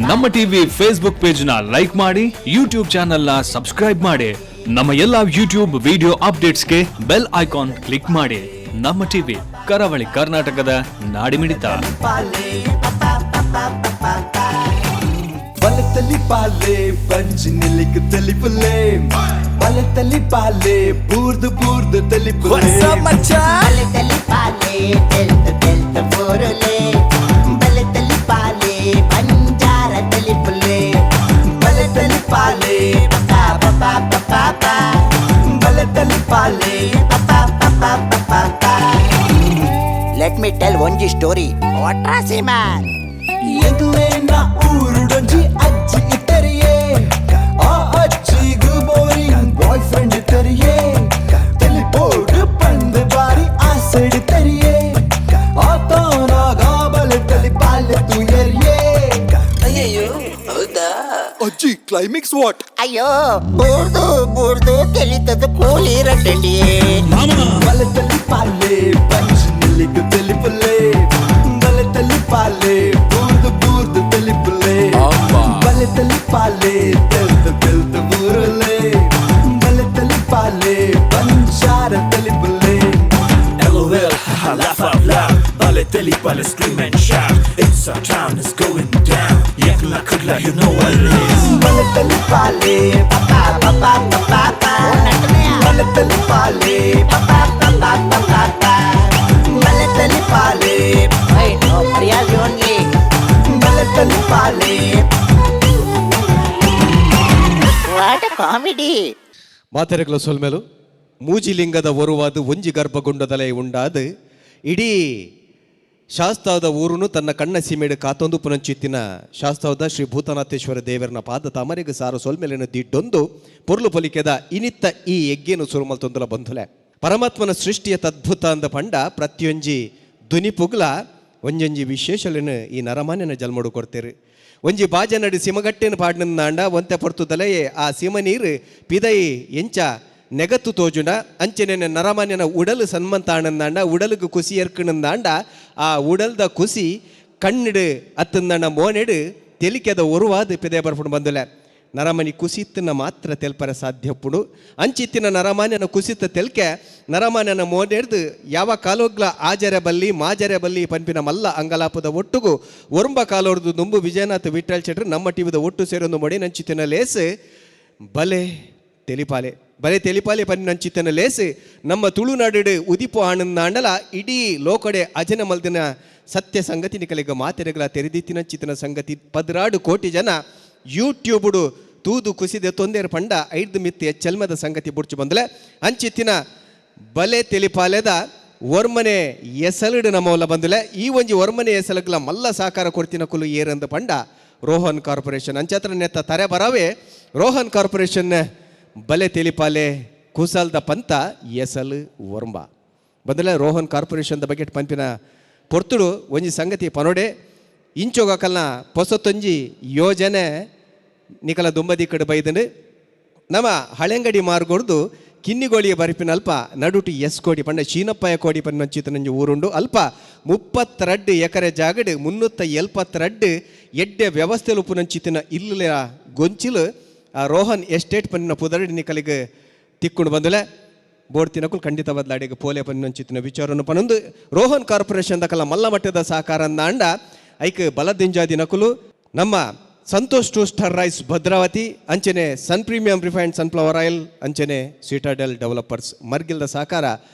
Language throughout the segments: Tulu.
ನಮ್ಮ TV Facebook page ನ ಲೈಕ್ ಮಾಡಿ, ಯೂಟ್ಯೂಬ್ ಚಾನೆಲ್ ನ ಸಬ್ಸ್ಕ್ರೈಬ್ ಮಾಡಿ. ನಮ್ಮ ಎಲ್ಲಾ ಯೂಟ್ಯೂಬ್ ವಿಡಿಯೋ ಅಪ್ಡೇಟ್ಸ್ಗೆ bell icon click ಮಾಡಿ. ನಮ್ಮ ಟಿವಿ, ಕರಾವಳಿ ಕರ್ನಾಟಕದ ನಾಡಿಮಿಡಿತ. ಬಲತಲಿ ಪಾಲೆ ಬಂಜಿ ನಿಲ್ಲಿಕ್ ತೆಲಿಪುಲೆ, ಬಲತಲಿ ಪಾಲೆ ಬೂರ್ದು ಬೂರ್ದು ತೆಲಿಪುಲೆ. ಬಲತಲಿ ಪಾಲೆ ತೆಲ್ತ ತೆಲ್ತ ಬೋರುಲೆ, ಬಲತಲಿ ಪಾಲೆ ಬಂಜಾರ ತಲಿಪುಲೆ. ಬಲತಲಿ ಪಾಲೆ ಪಾ ಪಾ ಪಾ ಪಾ. ಬಲತಲಿ ಪಾಲೆ. Let me tell ಒಂಜಿ ಸ್ಟೋರಿ ಒಟ್ರಾಸಿ ಮ್ಯಾನ್. ಎಂಕ್ಲೇನ ಊರುಡೊಂಜಿ ಅಜ್ಜಿ ಇತ್ತರಿಯೇ, ಆ ಅಜ್ಜಿಗು boring boy friend ಇತ್ತರಿಯೇ. ತೆಲಿಪೋಡು ಪಂದ್ ಬಾರಿ ಆಸೆಡ್ ತೆರಿಯೇ, ಆತನಾಗ ಬಲತಲಿ ಪಾಲೆ ತುಯರಿಯೇ. ಅಜ್ಜಿ, ಕ್ಲೈಮ್ಯಾಕ್ಸ್ what? ಅಯ್ಯೋ, ಬೂರ್ದು ಬೂರ್ದು ತೆಲಿತದ ಕೂಲಿ ರಡ್ಡಂಡಿಯೇ. ಬಲತಲಿ ಪಾಲೆ ಬಂಜಿ ನಿಲ್ಲಿಗು ತೆಲಿಪುಲೆ, ಬಲತಲಿ ಪಾಲೆ ಬೂರ್ದು ಬೂರ್ದು ತೆಲಿಪುಲೆ. ಬಲತಲಿ ಪಾಲೆ ತೆಲ್ತ ತೆಲ್ತ ಊರುಲೆ, ಬಲತಲಿ ಪಾಲೆ ಬಂಜಾರ ತೆಲಿಪುಲೆ. LOL, haha, laugh out loud. Bale teli bale scream and shout. It's our town, it's going down. Yakla kudla, you know what it is. ಬಲತಲಿ ಪಾಲೆ ಬಲತಲಿ ಪಾಲೆ ಬಲತಲಿ ಪಾಲೆ ಓನ್ಲಿ. ಬಲತಲಿ ಪಾಲೆ. What comedy! ಮಾತೆರೆಗಳ ಸೊಲ್ಮೆಲು. ಮೂಜಿಲಿಂಗದ ಒರುವಾದ ಒಂಜಿ ಗರ್ಭಗುಂಡದಲೆ ಉಂಡಾದ ಇಡೀ ಶಾಸ್ತಾವದ ಊರುನು ತನ್ನ ಕಣ್ಣ ಸೀಮೆಡು ಕಾತೊಂದು ಪುನಂಚಿತ್ತಿನ ಶಾಸ್ತಾವದ ಶ್ರೀ ಭೂತನಾಥೇಶ್ವರ ದೇವರನ ಪಾದ ತಾಮರೆಗೆ ಸಾರು ಸೊಲ್ಮೆಲಿನ ದಿಡ್ಡೊಂದು ಪೊರ್ಲು ಪೊಲಿಕೆದ ಇನಿತ್ತ ಈ ಯಜ್ಞನು ಸುರುಮಲ್ ತೊಂದಲ ಬಂಧುಲೆ. ಪರಮಾತ್ಮನ ಸೃಷ್ಟಿಯ ತದ್ಭುತ ಅಂದ ಪಂಡ ಪ್ರತಿಯೊಂಜಿ ದುನಿಪುಗ್ಲ ಒಂಜೊಂಜಿ ವಿಶೇಷಲಿನ ಈ ನರಮಾನ್ಯನ ಜನ್ಮಡು ಕೊಡ್ತೇರು. ಒಂಜಿ ಬಾಜನಡಿ ಸಿಮಗಟ್ಟೆನ ಪಾಡ್ನಂದಾಂಡ ಒಂತೆ ಪೊರ್ತುದಲೇ ಆ ಸಿಮ ನೀರು ಪಿದೈ ಎಂಚ ನೆಗತ್ತು ತೋಜುಂಡ, ಅಂಚನೆ ನರಮಾನ್ಯನ ಉಡಲು ಸನ್ಮಂತಾಣಂದಾಂಡ, ಉಡಲುಗು ಕುಸಿ ಎರ್ಕಣಂದಾಂಡ, ಆ ಉಡಲ್ದ ಕುಸಿ ಕಣ್ಣಿಡು ಅತ್ತಂದಣ್ಣ ಮೋನೆಡು ತೆಲಿಕೆದ ಒರುವಾದ ಪಿದೆ ಬರ್ಪುಂಡು ಬಂದುಲೆ. ನರಮನಿ ಕುಸಿತ್ತನ್ನ ಮಾತ್ರ ತೆಲ್ಪರ ಸಾಧ್ಯಪ್ಪುಡು. ಅಂಚಿತ್ತಿನ ನರಮಾನ್ಯನ ಕುಸಿತ ತೆಲ್ಕೆ ನರಮಾನ್ಯನ ಮೋನೆಡ್ದು ಯಾವ ಕಾಲೋಗ್ಲ ಆಜರೆ ಬಲ್ಲಿ ಮಾಜರೆ ಬಲ್ಲಿ ಪನ್ಪಿನ ಮಲ್ಲ ಅಂಗಲಾಪದ ಒಟ್ಟುಗು ಒರುಂಬ ಕಾಲೋರ್ದು ದುಂಬು ವಿಜಯನಾಥ್ ವಿಠಲ್ ಶೆಟ್ರು ನಮ್ಮ ಟಿವಿದ ಒಟ್ಟು ಸೇರೊಂದು ಮೊಡಿ ನಂಚಿತ್ತಿನ ಲೇಸ್ ಬಲೆ ತೆಲಿಪಾಲೆ. ಬಲೆ ತೆಲಿಪಾಲೆ ಪನ್ನಿನಂಚಿತ್ತನ ಲೇಸ್ ನಮ್ಮ ತುಳುನಾಡು ಉದಿಪು ಆನಂದಾಂಡಲ ಇಡೀ ಲೋಕಡೆ ಅಜನ ಮಲ್ದಿನ ಸತ್ಯ ಸಂಗತಿ ನಿಕಲಿಗ ಮಾತೆರೆಗಳ ತೆರೆದಿತ್ತಿನ ಚಿತ್ತನ ಸಂಗತಿ. 16 ಕೋಟಿ ಜನ ಯೂಟ್ಯೂಬುಡು ತೂದು ಕುಸಿದೆ ತೊಂದರೆ ಪಂಡ ಐದು ಮಿತ್ತಿ ಎಚ್ಚಲ್ಮದ ಸಂಗತಿ ಬುಡ್ಚು ಬಂದಲೆ. ಅಂಚಿತ್ತಿನ ಬಲೆ ತೆಲಿಪಾಲೆದ ಒರ್ಮನೆ ಎಸಲುಡು ನಮ್ಮವಲ್ಲ ಬಂದಲೆ. ಈ ಒಂಜಿ ಒರ್ಮನೆ ಎಸಲಗ್ಲ ಮಲ್ಲ ಸಾಕಾರ ಕೊಡ್ತಿನ ಕುಲು ಏರಂದ ಪಂಡ ರೋಹನ್ ಕಾರ್ಪೊರೇಷನ್. ಅಂಚಾತ್ರ ನೆತ್ತ ತರೆ ಬರವೇ ರೋಹನ್ ಕಾರ್ಪೊರೇಷನ್ ಬಲೆ ತೆಲಿಪಾಲೆ ಕುಸಲ್ದ ಪಂತ ಎಸಲು ಒರ್ಂಬ ಬಂದಲೆ. ರೋಹನ್ ಕಾರ್ಪೊರೇಷನ್ದ ಬಗ್ಗೆ ಪಂಪಿನ ಪೊರ್ತುಡು ಒಂಜಿ ಸಂಗತಿ ಪನೋಡೆ. ಇಂಚೋಗಕಲ್ನ ಪೊಸತೊಂಜಿ ಯೋಜನೆ ನಿಕಲ ದುಂಬದಿ ಕಡೆ ಬೈದಂಡು. ನಮ್ಮ ಹಳೆಂಗಡಿ ಮಾರ್ಗೊಡ್ದು ಕಿನ್ನಿಗೋಳಿಯ ಬರಿಪಿನ ಅಲ್ಪ ನಡುಟು ಎಸ್ ಕೋಡಿ ಪಂಡ ಶೀನಪ್ಪಯ ಕೋಡಿ ಪನ್ನಂಚಿತನಂಜಿ ಊರುಂಡು. ಅಲ್ಪ 32 ಎಕರೆ ಜಾಗಡು 372 ಎಡ್ಡೆ ವ್ಯವಸ್ಥೆ ಉಪ್ಪುನಂಚಿತನ ಇಲ್ಲ ಗೊಂಚಿಲು ಆ ರೋಹನ್ ಎಸ್ಟೇಟ್ ಪನ್ನಿನ ಪುದರಡಿ ನಿಕಲಿಗೆ ತಿಕ್ಕೊಂಡು ಬಂದಲೆ. ಬೋರ್ಡ್ ತಿನಕುಲು ಖಂಡಿತ ಬದಲಾಡಿಗೆ ಪೋಲೆ ಪನ್ನಂಚಿತನ ವಿಚಾರನ್ನು ಪನೊಂದು ರೋಹನ್ ಕಾರ್ಪೊರೇಷನ್ ದಕಲ ಮಲ್ಲ ಮಟ್ಟದ ಸಹಕಾರ ಅಂಡ ಐಕ್ ಬಲದಿಂಜಾದಿ ನಕುಲು ನಮ್ಮ Santosh to star rice Bhadravati, ಅಂಚನೆ ಸನ್ premium refined sunflower oil, ಅಂಚನೆ ಸಿಟಾಡೆಲ್ ಡೆವಲಪರ್ಸ್ ಮರ್ಗಿಲ್ದ ಸಹಕಾರ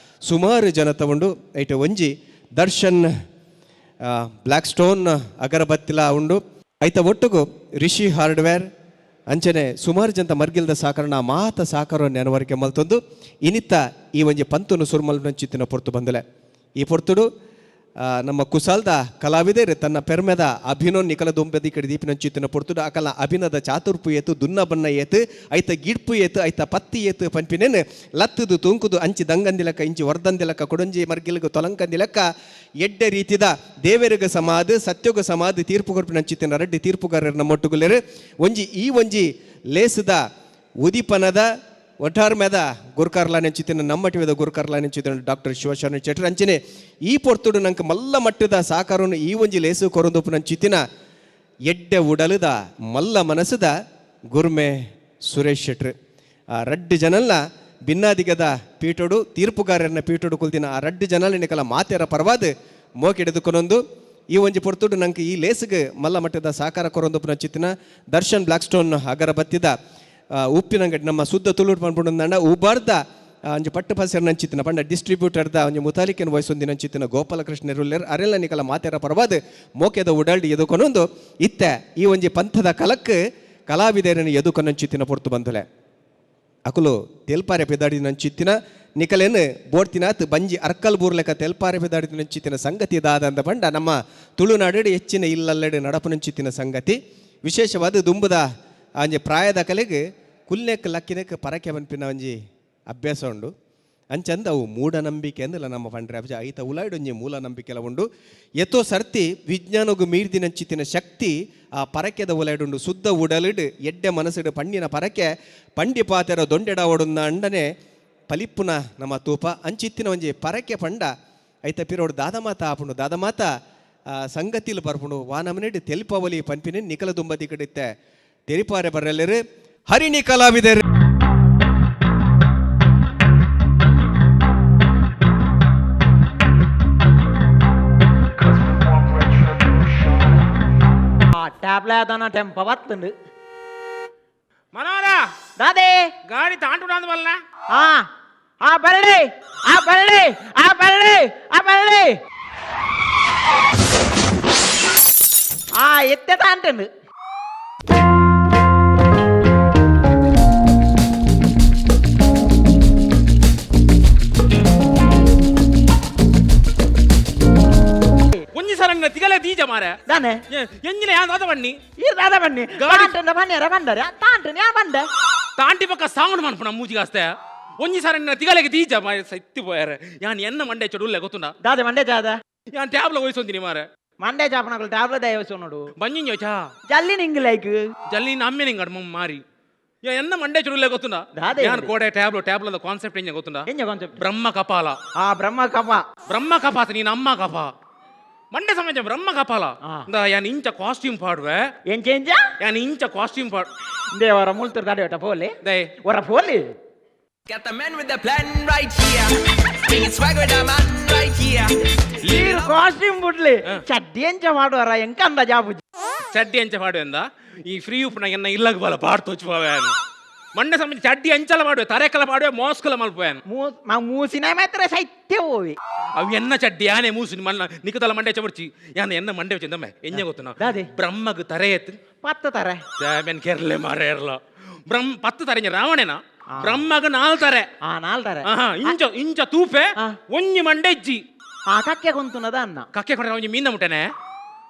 ಸುಮಾರು ಜನ ತಗೊಂಡು. ಐಟ ಒಂಜಿ ದರ್ಶನ್ ಬ್ಲ್ಯಾಕ್ ಸ್ಟೋನ್ ಅಗರಬತ್ತಿಲ ಉಂಡು. ಐತ ಒಟ್ಟುಗು ರಿಷಿ ಹಾರ್ಡ್ವೇರ್, ಅಂಚನೆ ಸುಮಾರು ಜನತ ಮರ್ಗಿಲ್ದ ಸಹಕರಣ ಮಾತ ಸಹಕಾರ ನೆನವರಿಕೆ ಮಲ್ತೊಂದು ಇನಿತ್ತ ಈ ಒಂಜಿ ಪಂತುನು ಸುರ್ಮಲ್ ನಂಚಿತ್ತಿನ ಪೊರ್ತು ಬಂದಲೆ. ಈ ಪೊರ್ತುಡು ನಮ್ಮ ಕುಸಾಲ್ದ ಕಲಾವಿದರು ತನ್ನ ಪೆರ್ಮೆದ ಅಭಿನೋ ನಿಕಲ ದೊಂಬದಿ ಕಡೆ ದೀಪಿನಂಚಿತ್ತಿನ ಪೊರ್ತುಡು ಅಕಲ ಅಭಿನದ ಚಾತುರ್ಪು ಏತು, ದುನ್ನ ಬನ್ನ ಏತು, ಐತ ಗಿಡ್ಪು ಏತು, ಐತ ಪತ್ತಿ ಏತು ಪನ್ಪಿನೇನು ಲತ್ತುದು ತೂಂಕುದು ಅಂಚಿ ದಂಗಂದಿಲಕ್ಕ ಇಂಚಿ ವರ್ದಂದಿಲಕ್ಕ ಕೊಡೊಂಜಿ ಮರ್ಗಿಲ್ಗ ತೊಲಂಕಂದಿಲಕ್ಕ ಎಡ್ಡೆ ರೀತಿದ ದೇವರಿಗ ಸಮಾಧ ಸತ್ಯೋಗ ಸಮಾಧಿ ತೀರ್ಪು ಕೊರ್ಪಿನಂಚಿತ್ತಿನ ರಡ್ಡಿ ತೀರ್ಪುಗಾರರ ನಮ್ಮೊಟ್ಟುಗುಲೇರು. ಒಂಜಿ ಈ ಒಂಜಿ ಲೇಸದ ಉದಿಪನದ ಒಟ್ಟಾರ್ ಮೇದ ಗುರ್ಕಾರ್ಲ ನೆಂಚಿತ್ತಿನ ನಮ್ಮ ಟಿವಿದ ಗುರ್ಕಾರ್ಲ ನೆಂಚಿತ್ತಿನ ಡಾಕ್ಟರ್ ಶಿವಶರಣ ಶೆಟ್ಟರ್ ಅಂಚನೆ ಈ ಪೊರ್ತುಡು ನಂಗೆ ಮಲ್ಲ ಮಟ್ಟದ ಸಾಕಾರನು ಈ ಒಂಜಿ ಲೇಸು ಕೊರೊಂದುಪ್ಪು ನಂಚಿತ್ತಿನ ಎಡ್ಡೆ ಉಡಲದ ಮಲ್ಲ ಮನಸ್ಸದ ಗುರ್ಮೆ ಸುರೇಶ್ ಶೆಟ್ರ್. ಆ ರಡ್ಡು ಜನಲ್ಲ ಭಿನ್ನಾದಿಗದ ಪೀಠೋಡು ತೀರ್ಪುಗಾರರನ್ನ ಪೀಠೋಡು ಕುಲ್ದಿನ ಆ ರಡ್ಡು ಜನಲ ನಿಕಲ ಮಾತೆರ ಪರವಾದ ಮೋಕೆಡೆದುಕೊನೊಂದು ಈ ಒಂಜಿ ಪೊರ್ತುಡು ನಂಗೆ ಈ ಲೇಸ್ಗೆ ಮಲ್ಲ ಮಟ್ಟದ ಸಾಕಾರ ಕೊರೊಂದು ಚಿತ್ತಿನ ದರ್ಶನ್ ಬ್ಲಾಕ್ ಸ್ಟೋನ್ ಅಗರಬತ್ತಿದ ಉಪ್ಪಿನಂಗಡಿ ನಮ್ಮ ಶುದ್ಧ ತುಳುಟ್ ಪನ್ಪುಂಡ ಉಬಾರ್ದ ಒಂಜಿ ಪಟ್ಟು ಪಸರ್ ನಂಚಿತ್ತಿನ ಪಂಡ ಡಿಸ್ಟ್ರಿಬ್ಯೂಟರ್ದ ಒಂಜಿ ಮುತಾಲಿಕೆನ್ ವಯಸ್ಸೊಂದಿನ ನಂಚಿತ್ತಿನ ಗೋಪಾಲಕೃಷ್ಣ ರುಲ್ಲೆರ್ ಅರೆಲ್ಲ ನಿಕಲ ಮಾತೆರ ಪರವಾದ ಮೋಕೆದ ಉಡಲ್ಡಿ ಎದುಕೊನೊಂದು ಇತ್ತೆ ಈ ಒಂಜಿ ಪಂಥದ ಕಲಕ್ ಕಲಾವಿದರನ್ನು ಎದುಕೊನಂಚಿತ್ತಿನ ಪೊರ್ತು ಬಂಧುಲೆ ಅಕುಲು ತೆಲ್ಪಾರೆ ಪೆದಾಡಿ ನಂಚಿತ್ತಿನ ನಿಕಲೇನು ಬೋರ್ತಿನಾತ್ ಬಂಜಿ ಅರ್ಕಲ್ ಬೂರ್ಲೆಕ ತೆಲ್ಪಾರೆ ಪೆದಾಡಿ ನಂಚಿತ್ತಿನ ಸಂಗತಿ ದಾದ ಅಂತ ಪಂಡ ನಮ್ಮ ತುಳುನಾಡು ಹೆಚ್ಚಿನ ಇಲ್ಲಲ್ಲೆಡೆ ನಡಪು ನಂಚಿತ್ತಿನ ಸಂಗತಿ. ವಿಶೇಷವಾದ ದುಂಬುದ ಅಂಜಿ ಪ್ರಾಯದ ಕಲೆಗೆ ಕುಲ್ನೆಕ್ ಲಕ್ಕಿನೆಕ್ ಪರಕೆ ಪನ್ಪಿನ ಒಂಜಿ ಅಭ್ಯಾಸ ಉಂಡು. ಅಂಚಂದ ಅವು ಮೂಢನಂಬಿಕೆ ಅಂದಲ್ಲ ನಮ್ಮ ಪಂಡ್ರೆ ಅಬ್ಜ ಐತ ಉಲಾಯ್ಡೊಂಜಿ ಮೂಲ ನಂಬಿಕೆಲ ಉಂಡು. ಎತ್ತೋ ಸರ್ತಿ ವಿಜ್ಞಾನಗು ಮೀರ್ದಿನಂಚಿತ್ತಿನ ಶಕ್ತಿ ಆ ಪರಕೆದ ಉಲಾಯ್ಡುಂಡು. ಶುದ್ಧ ಉಡಲಿಡ್ ಎಡ್ಡೆ ಮನಸ್ಸಿಡು ಪಣ್ಣಿನ ಪರಕೆ ಪಂಡಿ ಪಾತೆರ ದೊಂಡೆಡ ಒಡುನ್ನ ಅಂಡನೆ ಪಲಿಪ್ಪುನ ನಮ್ಮ ತೂಪ ಅಂಚಿತ್ತಿನ ಒಂಜಿ ಪರಕೆ ಪಂಡ ಐತ ಪಿರೋಡು ದಾದಮಾತ ಆಪುಂಡು. ದಾದಮಾತ ಸಂಗತಿಲು ಬರ್ಪುಂಡು ವಾನಮನೆಡ್ ತೆಲ್ಪವಲಿ ಪನ್ಪಿನ ನಿಕಲ ದುಂಬದಿ ಕಡಿತ್ತೆ ತೆರಿಪಾರೆ ಬರಲೆರು ಹರಿಣಿ ಕಲಾವಿದರು. ಟ್ಯಾಬ್ಲೆ ಟೆಂಪ ಬತ್ತುಂಡು. మనోరా ದಾದೆ గాడి తాంటున్నాందు వలన ಆ ಆ ಬರಲಿ ಆ ಬರಲಿ ಆ ಬರಲಿ ಆ ಬರಲಿ ಆ ಎತ್ತೆ ತಾಂಟುಂಡು. ಒಂಜಿ ಸರ ನಿನ್ನ ತಿಗಲೆ ದೀಜ ಮಾರೆ. ದಾನೆ? ಎಂಜಿನ ಯಾ ದಾದ ಬನ್ನಿ. ಈ ದಾದ ಬನ್ನಿ. ಗಾಡಿ- ತಾಂಟುಂಡ ಬನ್ನಿರ ಬಂದರೆ ತಾಂಟು ಯಾ ಬಂಡೆ. ತಾಂಟಿ ಪಕ್ಕ ಸಾಂಗ್ ಮನ್ಪುಣ ಮೂಜಿಗಾಸ್ತೆ ಒಂಜಿ ಸರ ನಿನ್ನ ತಿಗಲೆಗೆ ದೀಜ ಮಾರೆ ಸತ್ತಿ ಪೋಯಾರೆ ಯಾನ್ ಎನ್ನ ಮಂಡೆ ಚಡುಲ್ಲೆ ಗೊತ್ತುಂಡ. ದಾದೆ ಮಂಡೆ ಜಾದ? ಯಾನ್ ಟ್ಯಾಬ್ಲ ವಹಿಸೊಂದಿನಿ ಮಾರೆ. ಮಂಡೆ ಚಾಪನಗಳು ಟ್ಯಾಬ್ಲೆ ದಯವಿಸು ನೋಡು. ಬಂಜಿಂಜೋ ಚಾ. ಜಲ್ಲಿ ನಿಂಗ್ ಲೈಕ್. ಜಲ್ಲಿ ನಮ್ಮೆ ನಿಂಗಡ್ ಮಮ್ಮ ಮಾರಿ ಯಾ ಎನ್ನ ಮಂಡೆ ಚಡುಲ್ಲೆ ಗೊತ್ತುಂಡ. ದಾದೆ ಯಾನ್ ಹೇಳಿ. ಕೋಡೆ ಟ್ಯಾಬ್ಲೋ ಟ್ಯಾಬ್ಲದ ಕಾನ್ಸೆಪ್ಟ್ ಎಂಜ ಗೊತ್ತುಂಡ? ಎಂಜ ಕಾನ್ಸೆಪ್ಟ್? ಬ್ರಹ್ಮ ಕಪಾಲ. ಆ ಬ್ರಹ್ಮ ಕಪ. ಬ್ರಹ್ಮ ಕಪಾತ ನೀನ್ ಅಮ್ಮ ಕಪ ಮಂಡೆ ಸಮಾಜ ಬ್ರಹ್ಮ ಕಪಾಲ. ಆ. ಇಂದ ಯಾನ್ ಇಂಚ ಕಾಸ್ಟ್ಯೂಮ್ ಪಾಡುವೆ. ಎಂಚ ಎಂಚ? ಯಾನ್ ಇಂಚ ಕಾಸ್ಟ್ಯೂಮ್ ಪಾಡ್ ದೇವರ ಮುಲ್ತರ್ ದಾಡೆ ಒಟ ಪೋಲೆ. ದೈ. ಒರ ಪೋಲಿ. Got the man with the plan right here. Bringing swag with the man right here. ನೀರು ಕಾಸ್ಟ್ಯೂಮ್ ಬುಡ್ಲಿ ಚಡ್ಡಿ ಎಂಚ ಮಾಡುವರ ಎಂಕಂದ ಜಾಬು. ಚಡ್ಡಿ ಅಂಚ ಪಾಡುವೆ ಅಂದ ಈ ಫ್ರೀ ಉಪ್ಪುನ ಎನ್ನ ಇಲ್ಲಗ್ ಬಾಲ ಪಾಡ್ ತೋಚುವವೆ ಮಂಡೆ ಸಂಬಂಧ ಚಡ್ಡಿ ಅಂಚಲ ಮಾಡುವೆ ತರೆಕಲ ಮಾಡುವೆ ಮೋಸ್ಕಲ ಮಲ್ಪುವೆ. ಮೂಸಿನ ಮಾತ್ರ ಸೈತ್ಯ ಹೋವಿ. ಅವು ಎನ್ನ ಚಡ್ಡಿ ಯಾನೆ ಮೂಸಿನ ಮನ್ನ ನಿಕತಲ ಮಂಡೆ ಚಬರ್ಚಿ ಯಾನೆ ಎನ್ನ ಮಂಡೆ ಚೆಂದಮ್ಮೆ ಎಂಜ ಗೊತ್ತುನ? ದಾದೆ? ಬ್ರಹ್ಮಗ್ ತರೆ ಎತ್ತು ಪತ್ತು ತರ. ಚಾಮನ್ ಕೆರ್ಲೆ ಮಾರೆ ಇರ್ಲ ಬ್ರಹ್ಮ ಪತ್ತು ತರೆ ರಾವಣೇನ ಬ್ರಹ್ಮಗ್ ನಾಲ್ ತರೆ. ಆ ನಾಲ್ ತರ. ಆಹಾ, ಇಂಚ ಇಂಚ ತೂಪೆ. ಆ. ಒಂಜಿ ಮಂಡೆ ಇಜ್ಜಿ. ಆ ಕಕ್ಕೆ ಕೊಂತುನದ ಅನ್ನ. ಕಕ್ಕೆ ಕೊಡ ಒಂಜಿ ಮೀನ ಮುಟ್ಟನೆ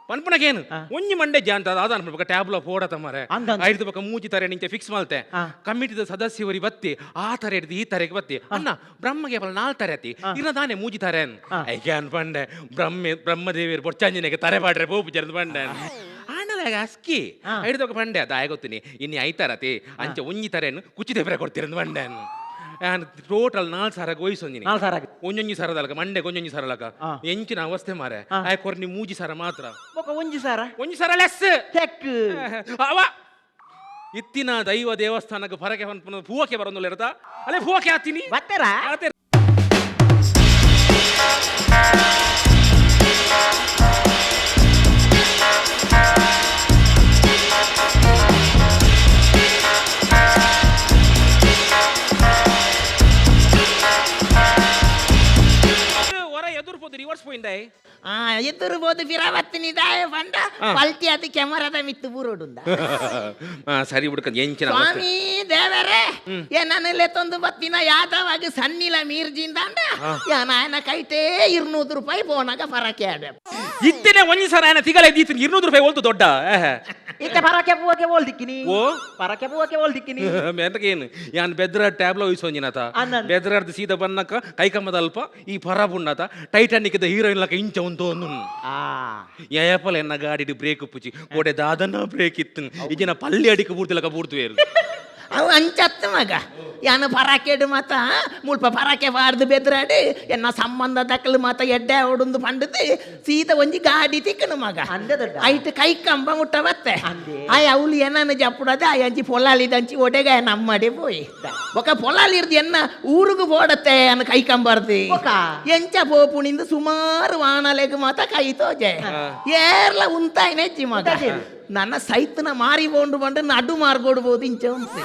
ಪನ್ಪುನಕೇನು. ಆ. ಒಂಜಿ ಮಂಡೆ ಜಾಂತ ಅದಾನ ಪಕ್ಕ ಟ್ಯಾಬ್ಲ ಫೋಡತ ಮಾರೆ. ಅಂದ ಅಂದ. ಐದು ಪಕ್ಕ ಮೂಜಿ ತಾರೆ ನಿಂಚೆ ಫಿಕ್ಸ್ ಮಲ್ತೆ. ಆ. ಕಮಿಟಿದ ಸದಸ್ಯವರಿ ಬತ್ತಿ ಆ ತರ ಹಿಡ್ದು ಈ ತರೆಗೆ ಬತ್ತಿ ಅಣ್ಣ ಬ್ರಹ್ಮಗೆ ಬಲ ನಾಲ್ ತಾರೆ ಅತಿ ಇರ ತಾನೆ ಮೂಜಿ ತಾರೆ. ಆ. ಐಕ್ಯಾನ್ ಪಂಡೆ ಬ್ರಹ್ಮೆ ಬ್ರಹ್ಮದೇವಿಯರು ಬೊಚ್ಚಾಂಜನೆಗೆ ತರೆ ಪಾಡ್ರೆ ಪೋಪು ಜರ್ದು ಪಂಡೆ ಆಂಡಲ ಅಸ್ಕಿ. ಆ. ಐದು ಪಕ್ಕ ಪಂಡೆ ಅದ ಗೊತ್ತಿನಿ ಇನ್ನು ಐತಾರತಿ ಅಂಚೆ ಒಂಜಿ ತರೆಯನ್ನು ಕುಚ್ಚಿ ದೇವರೆ ಕೊಡ್ತಿರಂದು ಪಂಡೆ. ಟೋಟಲ್ ನಾಲ್ ಸಾರ ಗೋಯಿಸೊಂದಿನಿ. ನಾಲ್ ಸಾರ. ಒಂಜೊಂಜಿ ಸರದಲಕ ಮಂಡೆ ಒಂಜೊಂಜಿ ಸರಲಕ. ಆ. ಎಂಚಿನ ಅವಸ್ಥೆ ಮಾರೆ. ಆ. ಆಯ್ ಕೊರ್ನಿ ಮೂಜಿ ಸರ ಮಾತ್ರ. ಬೊಕ ಒಂಜಿ ಸಾರ. ಒಂಜಿ ಸರ ಲೆಸ್. ಚೆಕ್. ಅವ ಇತ್ತಿನ ದೈವ ದೇವಸ್ಥಾನಕ್ಕೆ ಫರಕೆ ಪನ್ಪುನ ಪೂವಕ್ಕೆ ಬರೋದಿಲ್ಲ ಇರ್ತಾ ಅಲ್ಲೇ ಪೂವಕ್ಕೆ ಆತೀನಿ. ಬತ್ತೆರಾ? ಆತೆ. ಹೊರ ಎದುರು ಪೋದು ರಿವರ್ಸ್ ಪೋಯಿಂದಾಯ್. ಆ ಎದುರು ಬೋದು ಪಿರವತ್ತಿನಿ ದಾಯ ಪಂಡ ಪಲ್ಟಿ ಅದು ಕೆಮರಾದ ಮಿತ್ತು ಬೂರೋಡುಂದ. ಸರಿ ಬಿಡ್ಕ ಎಂಚಿನ ಅವಸ್ಥೆ. ಸ್ವಾಮಿ ದೇವರೇ ಏನನ್ನೆಲ್ಲ ತಂದು ಬತ್ತಿನ ಯಾದವಾಗ ಸನ್ನಿಲ ಮೀರ್ಜಿಂದ ಯಾನ ಕೈಟೇ 200 ರೂಪಾಯಿ ಪೋನಾಗ ಪರಕೆ ಆಡ. ಇತ್ತಿನ ಒಂಜಿ ಸರ ಆಯನ ತಿಗಲೆ ದೀತಿನ 200 ರೂಪಾಯಿ ಹೋಲ್ತು ದೊಡ್ಡ ಏಹೆ. ಇತ್ತೆ ಪರಕೆ ಪೂವಕ್ಕೆ ಓಲ್ದಿಕ್ಕಿನಿ. ಓ? ಪರಕೆ ಪೂವಕ್ಕೆ ಓಲ್ದಿಕ್ಕಿನಿ. ಏನು ಯಾನ್ ಬೆದ್ರ ಟ್ಯಾಬ್ಲೋ ವಹಿಸೊಂಜಿನಾತ. ಅನ್ನನ್. ಬೆದ್ರಾರ್ದು ಸೀದಾ ಬನ್ನಕ ಕೈಕಮ್ಮದ ಅಲ್ಪ ಈ ಪರ ಪುಣ್ಣಾತ ಟೈಟಾನಿಕ್ the heroine ಲಕ ಇಂಚ ಒಂದು ಒಂದು. ಆ ಏಪಲ ಎನ್ನ ಗಾಡಿಡ್ ಬ್ರೇಕ್ ಪುಚಿ ಕೋಡೆ ದಾದನ ಬ್ರೇಕ್ ಇತ್ತು ಇಜಿನ ಪಲ್ಲಿ ಅಡಿಕೆ ಬೂರ್ತಿಲಕ ಬೂರ್ತು. ಅವು ಅಂಚತ್ತು ಮಗ ಯಾನ ಪರಾಕೆಡು ಮಾತ ಮುಲ್ಪ ಪರಾಕೆ ಪಾಡ್ದು ಬೆದ್ರಾಡು ಎನ್ನ ಸಂಬಂಧ ದಕ್ಕಲು ಮಾತ ಎಡ್ಡೆ ಅವಡೊಂದು ಪಂಡದು ಸೀತ ಒಂಜಿ ಗಾಡಿ ತಿಕ್ಕನು ಮಗ. ಅಂದೆ ದೊಡ್ಡ. ಐಟ್ ಕೈ ಕಂಬ ಮುಟ್ಟ ಬತ್ತೆ. ಅಂದೆ. ಆಯ್ ಅವಳು ಏನನ್ನ ಜಪ್ಪುಡದ ಆಯ್ ಅಂಚಿ ಪೊಲಾಲಿದಂಚಿ ಒಡೆಗ ನಮ್ಮಡೆ ಪೋಯಿ ಬೊಕ ಪೊಲಾಲಿರ್ದು ಎನ್ನ ಊರುಗು ಪೋಡತ್ತೆ ಅನ್ನ ಕೈ ಕಂಬರ್ದು. ಬೊಕ? ಎಂಚ ಪೋಪುಣಿಂದ ಸುಮಾರು ವಾನಲೆಗ್ ಮಾತ ಕೈ ತೋಜೆ ಏರ್ಲ ಉಂತಾಯ್ನೆಜ್ಜಿ ಮಗ. ನನ್ನ ಸೈತನ ಮಾರಿ ಬೋಂಡು ಬಂಡು ನಡು ಮಾರ್ಗೊಡ್ಬೋದು ಇಂಚ ಉಂತು.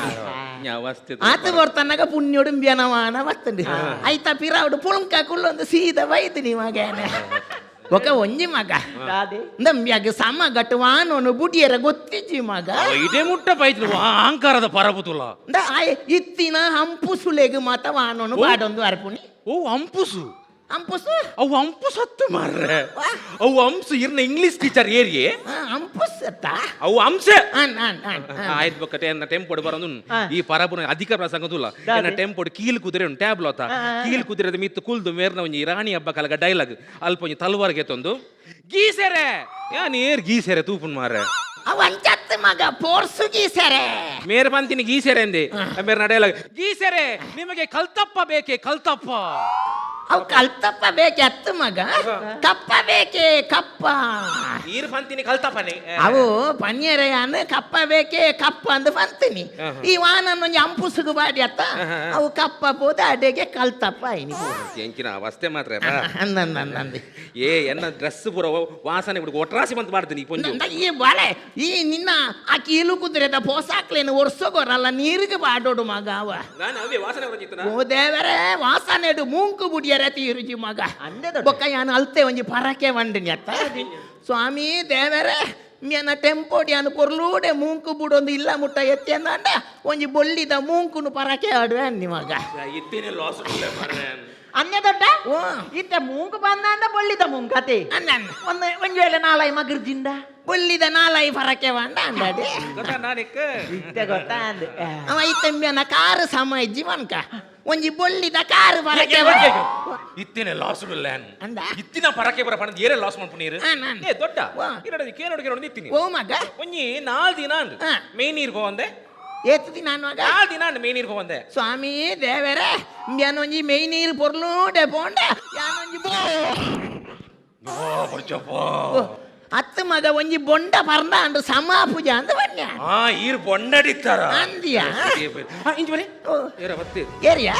ಆತ ಬರ್ತನ್ನಾಗ ಪುಣ್ಯೋಡು ಬೆನವಾನ ಬರ್ತಂಡು ಐತ ಪಿರಾవుಡು ಪುಳ್ಕ ಕುಳ್ಳೊಂದು ಸೀದ ಬೈದು ಮಗನ ఒక ಒಂಜಿ ಮಗ. ದಾದೆ? ನಂಬ್ಯಾಗ ಸಮ ಗಟ್ಟು ವಾನೋನು ಬುಡಿಯರ ಗೊತ್ತಿಜ್ಜಿ ಮಗ. ಇದೇ ಮುಟ್ಟ ಪೈತ್ಲು ಅಹಂಕಾರದ ಪರಬುತುಲ. ಅಂದ ಆಯ್ ಇತ್ತಿನ ಹಂಪುಸುಲೆಗ್ ಮಾತ ವಾನೋನು ಬಾಡೊಂದು ಅರ್ಪುಣಿ. ಓ ಅಂಪುಸು. ಹಂಪುಸು. ಅವು ಅಂಪು ಸತ್ತು ಮಾರ್ರೆ, ಅವು ಅಂಸು ಇರ್ನ ಇಂಗ್ಲಿಷ್ ಟೀಚರ್ ಏರಿಯೇ. ಹಂಪುಸತ್ತ. ಅವು ಅಂಸೆ. ಅನ್ ಅನ್ ಅನ್ ಅನ್. ಆಯ್ತು ಬೊಕ್ಕ ಎನ್ನ ಟೆಂಪೋಡು ಬರೋದು ಈ ಪರಬುನ ಅಧಿಕ ಪ್ರಸಂಗದುಲ್ಲ. ಎನ್ನ ಟೆಂಪೋಡು ಕೀಲ್ ಕುದುರೆ ಉಂಟು ಟ್ಯಾಬ್ಲೋತ ಕೀಲ್ ಕುದುರೆದ ಮಿತ್ತು ಕುಲ್ದು ಮೇರ್ನ ಒಂಜಿ ರಾಣಿ ಹಬ್ಬ ಕಲಗ ಡೈಲಾಗ್ ಅಲ್ಪ ಒಂಜಿ ತಲ್ವಾರ್ಗೆ ತಂದು ಗೀಸೆರೆ ಯಾನ್ ಏರ್ ಗೀಸೆರೆ ತೂಪುನ್ ಮಾರ್ರೆ. ಅವು ಅಂಚತ್ತು ಮಗ ಪೋರ್ಸುಗೀಸರೆ. ಮೇರ್ ಬಂತೀನಿ ಗೀಸೆರೆ ಅಂದೆ ಮೇರ್ನ ಡೈಲಾಗ್ ಗೀಸೆರೆ ನಿಮಗೆ ಕಲ್ತಪ್ಪ ಬೇಕೆ ಕಲ್ತಪ್ಪ. ಅವು ಕಲ್ತಪ್ಪ ಬೇಕೆ ಅತ್ತು ಮಗ, ಕಪ್ಪ ಬೇಕೆ ಕಪ್ಪ. ಈರ್ ಬಂತೀನಿ ಕಲ್ತಪ್ಪನೆ. ಅವು ಪನ್ಯರೆಯಾನ ಕಪ್ಪ ಬೇಕೆ ಕಪ್ಪ ಅಂದ್ ಬಂತೀನಿ. ಈ ವಾನನ್ ಒಂಜಿ ಅಂಪುಸುಗು ಬಾಡಿ ಅತ್ತ ಅವು ಕಪ್ಪ ಪೋದ ಅಡೆಗೆ ಕಲ್ತಪ್ಪ ಐನಿ. ಎಂಕಿನ ಅವಸ್ಥೆ ಮಾತ್ರ. ಅಂದಂದಂದಂದು. ಏ ಎನ್ನ ಡ್ರೆಸ್ ಪೂರ ವಾಸನೆ ಬಿಡು ಒಟ್ರಾಸಿ ಬಂತು ಮಾಡ್ತೀನಿ ಈ ಪೊಂಜು. ಈ ಬಾಳೆ ಈ ನಿನ್ನ ಆ ಕೀಲು ಕುದುರೆದ ಪೋಸಾಕ್ಲೇನು ಒರ್ಸೋಗೋರಲ್ಲ ನೀರಿಗೆ ಬಾಡೋಡು ಮಗ ಅವ. ನಾನು ಅವೇ ವಾಸನೆ ಬರೋದಿತ್ತು. ಓ ದೇವರೇ ವಾಸನೆಡು ಮೂಂಕು ಬುಡಿಯರ ತೀರುಜಿ ಮಗ. ಅಂದೆ ದೊಡ್ಡ. ಬೊಕ್ಕ ಯಾನು ಅಲ್ತೆ ಒಂಜಿ ಪರಕೆ ವಂಡಿನಿ ಅತ್ತ ಸ್ವಾಮಿ ದೇವರೇ ಮ್ಯಾನ ಟೆಂಪೋಡಿ ಅನು ಪೊರ್ಲೂಡೆ ಮೂಂಕು ಬುಡೊಂದು ಇಲ್ಲ ಮುಟ್ಟ ಎತ್ತಿ ಅಂದಾಂಡ ಒಂಜಿ ಬೊಳ್ಳಿದ ಮೂಂಕುನು ಪರಕೆ ಆಡುವೆ ಅನ್ನಿ ಮಗ. ಇತ್ತೇನೆ ಲಾಸ್ ಮಾರ್ರೆ. ಅನ್ಯ ದೊಡ್ಡ. ಓ. ಇತ್ತ ಮೂಂಕು ಬಂದ ಬೊಳ್ಳಿದ ಮೂಂಕತೆ. ಅನ್ನ ಅನ್ನ. ಒಂದು ಒಂಜಿ ವೇಳೆ ನಾಲಾಯಿ ಮಗರ್ಜಿಂದ. ಬೊಳ್ಳಿದ ನಾಲಾಯಿ ಪರಕೆ ವಂಡ ಅಂದಾಡಿ. ಗೊತ್ತಾ ನಾನಿಕ್ ಇತ್ತೆ ಗೊತ್ತಾ ಅಂದೆ. ಅವ ಇತ್ತಂಬ್ಯಾನ ಕಾರು ಸಮ ಜೀವನ್ಕ ಒಂಜಿ ಬೊಳ್ಳಿದ ಕಾರು ಪರಕೆ ಇತ್ತೇನೆ ಲಾಸ್ ಲ್ಯಾನ್. ಅಂದ? ಇತ್ತಿನ ಪರಕೆ ಬರ ಪಣದ ಏರೆ ಲಾಸ್ ಮಾಡ್ಪುನೀರು. ಆ, ನಾನ್. ಏ ದೊಡ್ಡ. ವಾ. ಇರಡ ಕೇನೋಡು ಕೇನೋಡು ನಿತ್ತೀನಿ. ಓ ಮಗ. ಒಂಜಿ ನಾಲ್ ದಿನ ಅಂಡು ಆ. ಮೇನ್ ನೀರ್ ಪೋವಂದೆ. ಏತು ದಿನ ಮಗ? ನಾಲ್ ದಿನ ಅಂಡು ಮೇನ್ ನೀರ್ ಪೋವಂದೆ. ಸ್ವಾಮಿ ದೇವರೇ ಯಾನೊಂಜಿ ಮೆಯ್ ನೀರು ಪೊರ್ಲೂಡೆ ಪೋಂಡ ಯಾನೊಂಜಿ ಬೋ ಓ, ಅತ್ತು ಮಗ ಒಂಜಿ ಬೊಂಡ ಪರ್ಂದ ಅಂಡು ಸಮಾ ಪೂಜೆ ಅಂದ ಬನ್ಯ. ಆ ಈರ್ ಬೊಂಡಡಿತ್ತಾರ. ಅಂದ್ಯಾ? ಇಂಚ ಬನ್ನಿ. ಓ. ಏರ ಬತ್ತಿ. ಏರಿಯಾ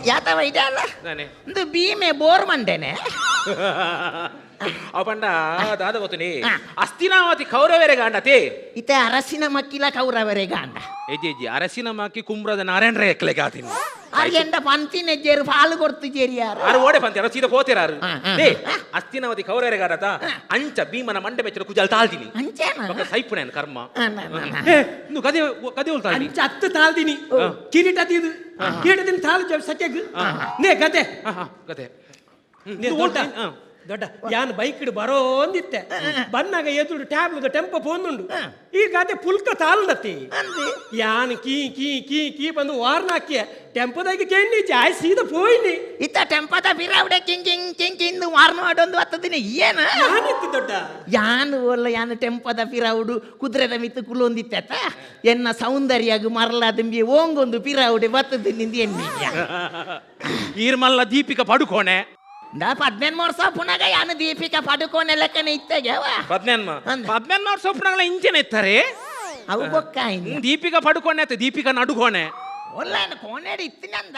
ಯಾತವ ಇದೆ ಅಲ್ಲ. ನಾನೇ. ಒಂದು ಭೀಮೆ ಬೋರ್ ಮಂಡೇನೆ. ಅವ ಪಂಡ ದಾದ ಗೊತ್ತುನಿ. ಆ. ಅಸ್ತಿನಾವತಿ ಕೌರವರೆ ಗಾಂಡತೆ. ಇತ್ತೆ ಅರಸಿನ ಮಕ್ಕಿಲ ಕೌರವರೆ ಗಾಂಡ. ಎಜ್ಜಿ ಎಜ್ಜಿ ಅರಸಿನ ಮಾಕಿ ಕುಮ್ರದ ನಾರಾಯಣರ ಎಕ್ಲೆ ಗಾತಿನಿ. ಅರ್ಗೆಂಡ ಪಂತಿನ ಜೇರು ಪಾಲು ಕೊಡ್ತು ಜೇರಿಯಾರ. ಆರು ಓಡೆ ಪಂತಿ ಅರ ಸೀದಾ ಹೋತಿರಾರು. ಆ, ಆ, ಏ ಅಸ್ತಿನಾವತಿ ಕೌರವರೆ ಗಾಡತ ಅಂಚ ಭೀಮನ ಮಂಡೆ ಮೆಚ್ಚರ ಕುಜಾಲ್ ತಾಳ್ತೀನಿ. ಅಂಚೇನ? ಬೊಕ್ಕ ಸೈಪುಣೇನ್ ಕರ್ಮ. ಆ, ನ, ನ, ನ. ಏ ನು ಕದೆ ಕದೆ ಉಲ್ತಾಳಿ. ಅಂಚ ಅತ್ತು ತಾಳ್ದಿನಿ ಕಿರೀಟ ತೀದು ಕಿರೀಟ ತಿನ್ ತಾಳು ಸತ್ಯಗ್ ನೇ ಗತೆ. ಕತೆ ನೇ ದೊಡ್ಡ ದೊಡ್ಡ ಯಾನ್ ಬೈಕ್ ಬರೋ ಅಂದಿತ್ತೆ ಬನ್ನಾಗ ಎದುರು ಟ್ಯಾಬ್ಲು ಟೆಂಪೋ ಪೋಂದುಂಡು ಈ ಗಾದೆ ಪುಲ್ಕ ತಾಳುಂಡತ್ತಿ. ಅಂದೆ. ಯಾನ್ key key key key ಬಂದು ವಾರ್ನ ಹಾಕಿಯ ಟೆಂಪೋದಾಗಿ ಕೆಂಡಿ ಆಯ್ ಸೀದಾ ಪೋಯಿನಿ. ಇತ್ತ ಟೆಂಪದ ಬಿರಾವಡೆ king king king ಕಿಂದು ವಾರ್ನ ಮಾಡೋದು ಹತ್ತದಿನ ಏನ. ಯಾನಿತ್ತು ದೊಡ್ಡ. ಯಾನು ಒಲ್ಲ ಯಾನು ಟೆಂಪದ ಪಿರಾವುಡು ಕುದುರೆದ ಮಿತ್ತು ಕುಲೊಂದಿತ್ತ ಎನ್ನ ಸೌಂದರ್ಯಗ್ ಮರಲಾದಂಬಿ ಓಂಗೊಂದು ಪಿರಾವುಡೆ ಬತ್ತದ ನಿಂದ ಎನ್ನಿಯ. ಈರ್ಮಲ್ಲ ದೀಪಿಕಾ ಪಡುಕೋಣೆ. ನಾ 18 ವರ್ಷ ಪುನಗ ಯಾನು ದೀಪಿಕಾ ಪಡುಕೋಣೆ ಲೆಕ್ಕನೆ ಇತ್ತೆಗೆವ. ಪದ್ನೆನ್ಮ. ಅಂದ. ಪದ್ನೆನ್ಮ ವರ್ಷ ಒಪ್ಪಣಗಳ ಇಂಚೆನೆ ಇತ್ತಾರೆ. ಅವು ಬೊಕ್ಕ ಇನ್ನು. ದೀಪಿಕಾ ಪಡುಕೋಣೆ ಆಯ್ತು ದೀಪಿಕಾ ನಡುಕೋಣೆ. ಒಲ್ಲ ಕೋಣೆಡ್ ಇತ್ತಿನಂದ.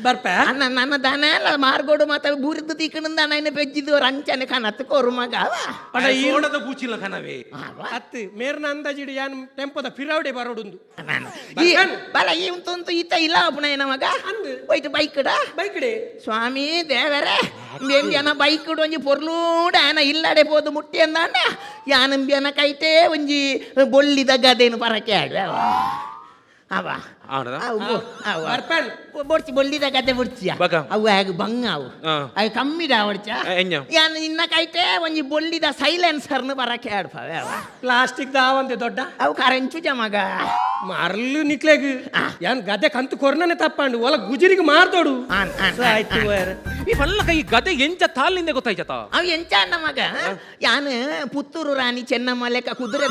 ಬರ್ಪ. ಅನ್ನ ನನ್ನ ದನ ಎಲ್ಲ ಮಾರ್ಗೋಡು ಮಾತ ಬೂರಿದ್ದು ತೀಕಣಂದ ನನ್ನ ಪೆಜ್ಜಿದ್ದು ರಂಚನೆ ಕನತ್ತು ಕೋರು ಮಗ ಅವ. ಪಂಡ ಈ ಸೋಡದ ಬೂಚಿಲ್ಲ ಕನವೇ. ಅವ. ಅತ್ತು ಮೇರ್ನ ಅಂದಾಜಿಡು ಯಾನ್ ಟೆಂಪೋದ ಫಿರಾವಡೆ ಬರೋಡುಂದು. ನಾನು ಈ ಬಲ ಈ ಉಂಟು ಈತ ಇಲ್ಲ ಪುನಃ ಮಗ. ಅಂದು. ಹೋಯ್ತು ಬೈಕ್ಡ. ಬೈಕ್ಡೆ. ಸ್ವಾಮಿ ದೇವರೇ ಎಂಬಿಯನ ಬೈಕ್ ಒಂಜಿ ಪೊರ್ಲೂಡ ಆನ ಇಲ್ಲಡೆ ಪೋದು ಮುಟ್ಟಿ ಅಂದಾಂಡ ಯಾನಂಬಿಯನ ಕೈಟೇ ಒಂಜಿ ಬೊಳ್ಳಿದ ಗದೇನು ಪರಕೆ ಆಡುವೆ ಅವ ಅವ. ಆನದ? ಬರ್ಪನ್. ಬೊಡ್ಚಿ ಬೊಳ್ಳಿದ ಗದ್ದೆ ಬೊಡ್ಚಿಯ ಬಕ. ಅವು ಆಗ ಬಂಗ ಅವು. ಅವು ಕಮ್ಮಿದ ಬೊಡ್ಚ. ಎಂಜ? ಯಾನ್ ನಿನ್ನ ಕೈಟೆ ಒಂಜಿ ಬೊಳ್ಳಿದ ಸೈಲೆನ್ಸರ್ನು ಬರಕ್ಕೆ ಆಡ್ಪವೆ ಅವ. ಪ್ಲಾಸ್ಟಿಕ್ ದಾವಂತೆ ದೊಡ್ಡ. ಅವು ಕರೆಂಚು ಜಮಗ. ಮರ್ಲು ನಿಕ್ಲೆಗ್ ಯಾನ್ ಗದ್ದೆ ಕಂತು ಕೊರ್ನನೆ ತಪ್ಪಂಡು ಒಲ ಗುಜಿರಿಗೆ ಮಾರ್ದೋಡು. ಆನ್, ಆನ್, ಆನ್, ಆಯ್ತು ಆನ್. ಈ ಪಲ್ಲ ಕೈ ಗದೆ ಎಂಚ ತಾಲಿಂದ ಗೊತ್ತಾಯ್ತ? ಅವು ಎಂಚ ಅಣ್ಣ ಮಗ, ಯಾನ್ ಪುತ್ತೂರು ರಾಣಿ ಚೆನ್ನಮ್ಮ ಲೆಕ್ಕ ಕುದುರೆ.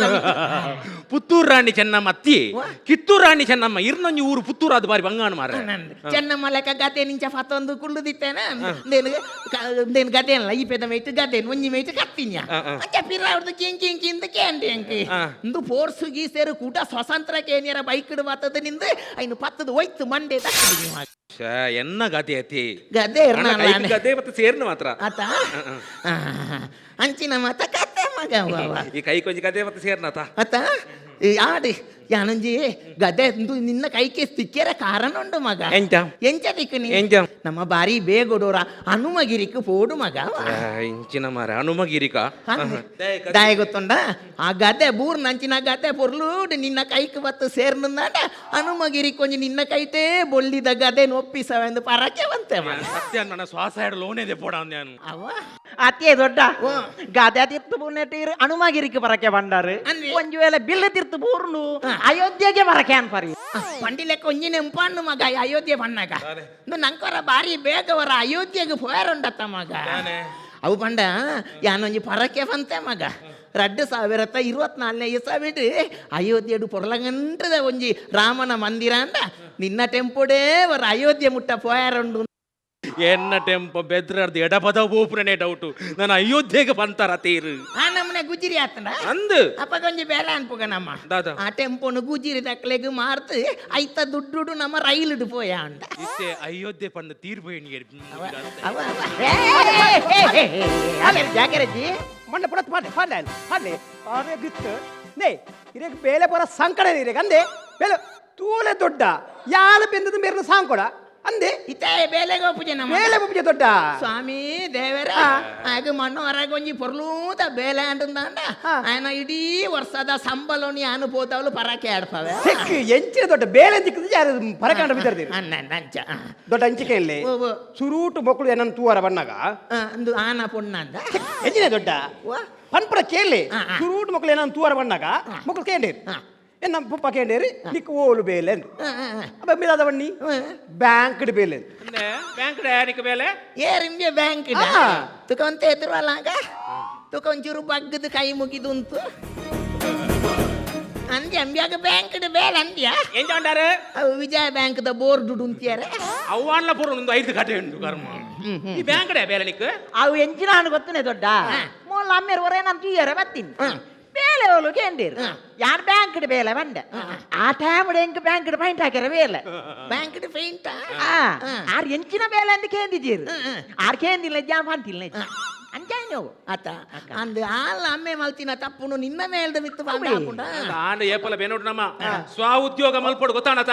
ಪುತ್ತೂರು ರಾಣಿ ಚೆನ್ನಮ್ಮ ಅತ್ತಿ. ವಾ. ಕಿತ್ತೂರು ರಾಣಿ ಚೆನ್ನಮ್ಮ ಇರ್ನೊಂಜಿ ಊರು ಪುತ್ತೂರು, ಅದು ಬಾರಿ ಬಂಗಾಣ ಮಾರ. ಚೆನ್ನಮ್ಮ ಲೆಕ್ಕ ಗದೆ ನಿಂಚ ಫತೊಂದು ಕುಳ್ಳುದಿತ್ತೇನ ನೇನು ನೇನು ಗದೆ ಅಲ್ಲ, ಈ ಪೆದ ಮೇಯ್ತು ಗದೆ ಒಂಜಿ ಮೇಯ್ತು ಕತ್ತಿನ್ಯ. ಅಂಚ ಪಿರ ಅವ್ರದ್ದು ಕಿಂಗ್ ಕಿಂಗ್ ಕಿಂದು ಕೇಂಡಿ ಅಂಕಿ. ಇಂದು ಫೋರ್ಸು ಗೀಸೇರು ಕೂಟ ಸ್ವತಂತ್ರ ಕೇನಿಯರ ಬೈಕ್ ಬತ್ತದ ನಿಂದು ಐನು ಪತ್ತದ ಒಯ್ತು ಮಂಡೆ ತಕ್ಕದು. ಶ್ಯೇ, ಎನ್ನ ಗದೆ ಅತಿ. ಗದೆ ಇರ್ನ ಅಣ್ಣ, ಕೈಗೆ ಅಲ್ಲ. ಗದೆ ಮತ್ತೆ ಸೇರ್ನ ಮಾತ್ರ. ಆತ ಅಂಚಿನ ಮಾತ ಕತೆ ಮಗ ಅವ್ವ ಅವ್ವ. ಈ ಕೈ ಕೊಂಚ ಗದೆ ಮತ್ತೆ ಸೇರ್ನಾತ. ಅತ್ತ ಈ ಆಡಿ ಯಾನಂಜಿ ಗದೆ ಇಂದು ನಿನ್ನ ಕೈಗೆ ಸಿಕ್ಕಿರ ಕಾರಣ ಉಂಡು ಮಗ. ಎಂಚ? ಎಂಚ ದಿಕ್ಕುನಿ? ಎಂಚ? ನಮ್ಮ ಬಾರಿ ಬೇಗೊಡೋರ ಹನುಮಗಿರಿಕ್ ಪೋಡು ಮಗ. ಶ್ಯೇ, ಇಂಚಿನ ಮಾರ ಹನುಮಗಿರಿಕ. ದಾಯ ಗೊತ್ತುಂಡ, ಆ ಗದೆ ಬೂರ್ ನಂಚಿನ ಗದೆ ಪೊರ್ಲೂಡು ನಿನ್ನ ಕೈಕ್ ಬತ್ತು ಸೇರ್ನುಂದಾಂಡ ಹನುಮಗಿರಿ ಕೊಂಜಿ ನಿನ್ನ ಕೈಟೇ ಬೊಳ್ಳಿದ ಗದೆ ಒಪ್ಪಿಸವೆಂದು ಪರಕೆ ಬಂತೆ ಮಗ. ಸತ್ಯ, ನನ್ನ ಶ್ವಾಸ ಎರಡು ಲೋನೇ ಪೋಡ ನಾನು. ಅವ ಅತ್ತೇ ದೊಡ್ಡ, ಗದೆ ತಿರ್ತು ಪೂರ್ಣೆಟ್ ಅನುಮಗಿರಿಕ್ ಬರಕೆ ಬಂಡಾರು. ಅಂದ್ವಿ. ಒಂಜಿ ವೇಳೆ ಬಿಲ್ಲು ತಿರ್ತು ಪೂರ್ಣು ಅಯೋಧ್ಯೆಗೆ ಬರಕೆ ಅನ್ಪರಿ. ಪಂಡಿಲೆಕ್ಕ ಒಂಜಿ ನೆಂಪಣ್ಣು ಮಗ ಅಯೋಧ್ಯೆ ಪಣ್ಣಾಗ. ಇಂದು ನಂಕೊರ ಬಾರಿ ಬೇಗವರ ಅಯೋಧ್ಯೆಗೆ ಪೋಯರುಂಡತ್ತ ಮಗ. ಅವು ಪಂಡ ಯಾನೊಂಜಿ ಪರಕೆ ಬಂತೆ ಮಗ, 2024ನೇ ಇಸವಿಡು ಅಯೋಧ್ಯೆಡು ಪೊರ್ಲಗಂಟದ ಒಂಜಿ ರಾಮನ ಮಂದಿರ ಅಂಡ ನಿನ್ನ ಟೆಂಪೋಡೇ ವರ ಅಯೋಧ್ಯೆ ಮುಟ್ಟ ಪೋಯರುಂಡು. ಎನ್ನ ಟೆಂಪ ಬೆದ್ರರ್ದು ಎಡಪದ ಬೋಪುರನೇ ಡೌಟು, ನಾನು ಅಯೋಧ್ಯೆಗೆ ಬಂತಾರ ತೀರು. ಆ ನಮ್ಮನೆ ಗುಜಿರಿ ಆತನ. ಅಂದು. ಅಪ್ಪ ಕೊಂಜಿ ಬೇಲೆ ಅನ್ಪುಗ ನಮ್ಮ. ದಾದ? ಆ ಟೆಂಪೋನು ಗುಜಿರಿ ತಕ್ಲೆಗ್ ಮಾರ್ತು ಐತ ದುಡ್ಡುಡು ನಮ್ಮ ರೈಲುಡು ಪೋಯ ಅಂಡ. ಇತ್ತೆ ಅಯೋಧ್ಯೆ ಪಂಡ ತೀರ್ಪು. ಅವ ಅವ ಜಾಗರಜ್ಜಿ. ಮಂಡ ಪುಡತ್ ಪಾಡ್ಲೆ ಪಾಡ್ಲೆ ಪಾಡ್ಲೆ ಆರೆ ಗಿತ್ತು ನೇ ಇರೇಗ ಬೇಲೆ ಪೂರ ಸಂಕಡ ಇರೇಗ ಅಂದೆ ಬೇಲೆ ತೂಲೆ ದೊಡ್ಡ ಯಾಲ ಬೆಂದದ ಮೇರ್ನ ಸಾಂಕೊಡ ಅಂದೆ. ಇತ್ತೆ ಬೇಲೆಗೆ ಒಪ್ಪುಜೆ ನಮ್ಮ. ಬೇಲೆ ಒಪ್ಪುಜೆ ದೊಡ್ಡ. ಸ್ವಾಮಿ ದೇವರ ಆಗ ಮಣ್ಣು ಹೊರಗೆ ಒಂಜಿ ಪೊರ್ಲೂತ ಬೇಲೆ ಅಂಟಂದಾಂಡ ఆయన ಇಡೀ ವರ್ಷದ ಸಂಬಳನಿ ಅನುಭೂತವಳು ಪರಕೆ ಆಡ್ಪವೆ. ಸಿಕ್ ಎಂಚಿನ ದೊಡ್ಡ ಬೇಲೆ ದಿಕ್ಕದ ಯಾರು ಪರಕಾಂಡ ಬಿದ್ದರ್ದಿರಿ. ಅನ್ನ ಅಂಚ. ದೊಡ್ಡ ಅಂಚಿಕೆ ಇಲ್ಲಿ. ಓ, ಓ. ಸುರೂಟು ಮಕ್ಕಳು ಏನನ್ನು ತೂವರ ಬಣ್ಣಾಗ. ಅಂದು ಆನ ಪೊಣ್ಣಂದ. ಎಂಚಿನ ದೊಡ್ಡ. ವಾ. ಪನ್ಪುಡ ಕೇಳಿ. ಆ, ಆ. ಸುರೂಟು ಮಕ್ಕಳು ಏನನ್ನು ತೂವರ ಬಣ್ಣಾಗ ಮಕ್ಕಳು ಕೇಂಡೇರಿ ಎನ್ನ ಪಪ್ಪ ಕೇಂಡೇರಿ ನಿಕ್ ಓಲು ಬೇಲೆ ಅಂದು. ಅಪ್ಪ ಮಿಲಾದ ಬಣ್ಣಿ ಬ್ಯಾಂಕ್ ಬೇಲೆ ಅಂದು. ಬ್ಯಾಂಕ್ ನಿಕ್ಕ ಬೇಲೆ. ಏರಿಂಬೆ ಬ್ಯಾಂಕ್. ತುಕ ಒಂತ ಎದುರಲ್ಲ ಆಗ ತುಕ ಒಂಚೂರು ಬಗ್ಗದ ಕೈ ಮುಗಿದುಂತು ಅಂದ್ಯ ಅಂಬ್ಯಾಗ ಬ್ಯಾಂಕ್ ಬೇಲೆ ಅಂದ್ಯ. ಎಂಜ ಅಂಡಾರೆ? ಅವು ವಿಜಯ ಬ್ಯಾಂಕ್ the board ಉಂತಿಯಾರೆ. ಅವ್ವಾನ್ಲ ಪೂರ ಒಂದು ಐದು ಕಟೆ ಉಂಟು ಕರ್ಮ. ಈ ಬ್ಯಾಂಕ್ ಬೇಲೆ ನಿಕ್. ಅವು ಎಂಚಿನ ಅನ್ನು ಗೊತ್ತನೆ ದೊಡ್ಡ, ಮೊಲ್ಲ ಅಮ್ಮೇರು ಒರೇ ನಾನು ತೂಯರ ಬತ್ತೀನಿ ಬೇಲೆ ಓಲು ಕೇಂದಿರು ಯಾನ್ ಬ್ಯಾಂಕ್ ಬೇಲೆ ಬಂಡೆ ಆ ಟೈಮ್ ಎಂಕ್ ಬ್ಯಾಂಕ್ ಪೈಂಟ್ ಹಾಕ್ಯಾರ ಬೇಲೆ. Bank paint. ಆ ಆರ್ ಎಂಚಿನ ಬೇಲೆ ಅಂತ ಕೇಂದಿದ್ದೀರು, ಆರ್ ಕೇಂದಿಲ್ಲ ಜಾನ್ ಪಂತಿಲ್ಲ ಅಂಚಾಯ್ನವು. ಆತ ಅಂದ್ ಆಲ್ ಅಮ್ಮೆ ಮಲ್ತಿನ ತಪ್ಪುನು ನಿನ್ನ ಮೇಲ್ದ ಮಿತ್ತು ಬಂದ ಹಾಕುಂಡ. ಆಂಡ ಏಪಲ ಬೇನೋಡು ನಮ್ಮ ಸ್ವ ಉದ್ಯೋಗ ಮಲ್ಪೊಡು ಗೊತ್ತಾಣತ.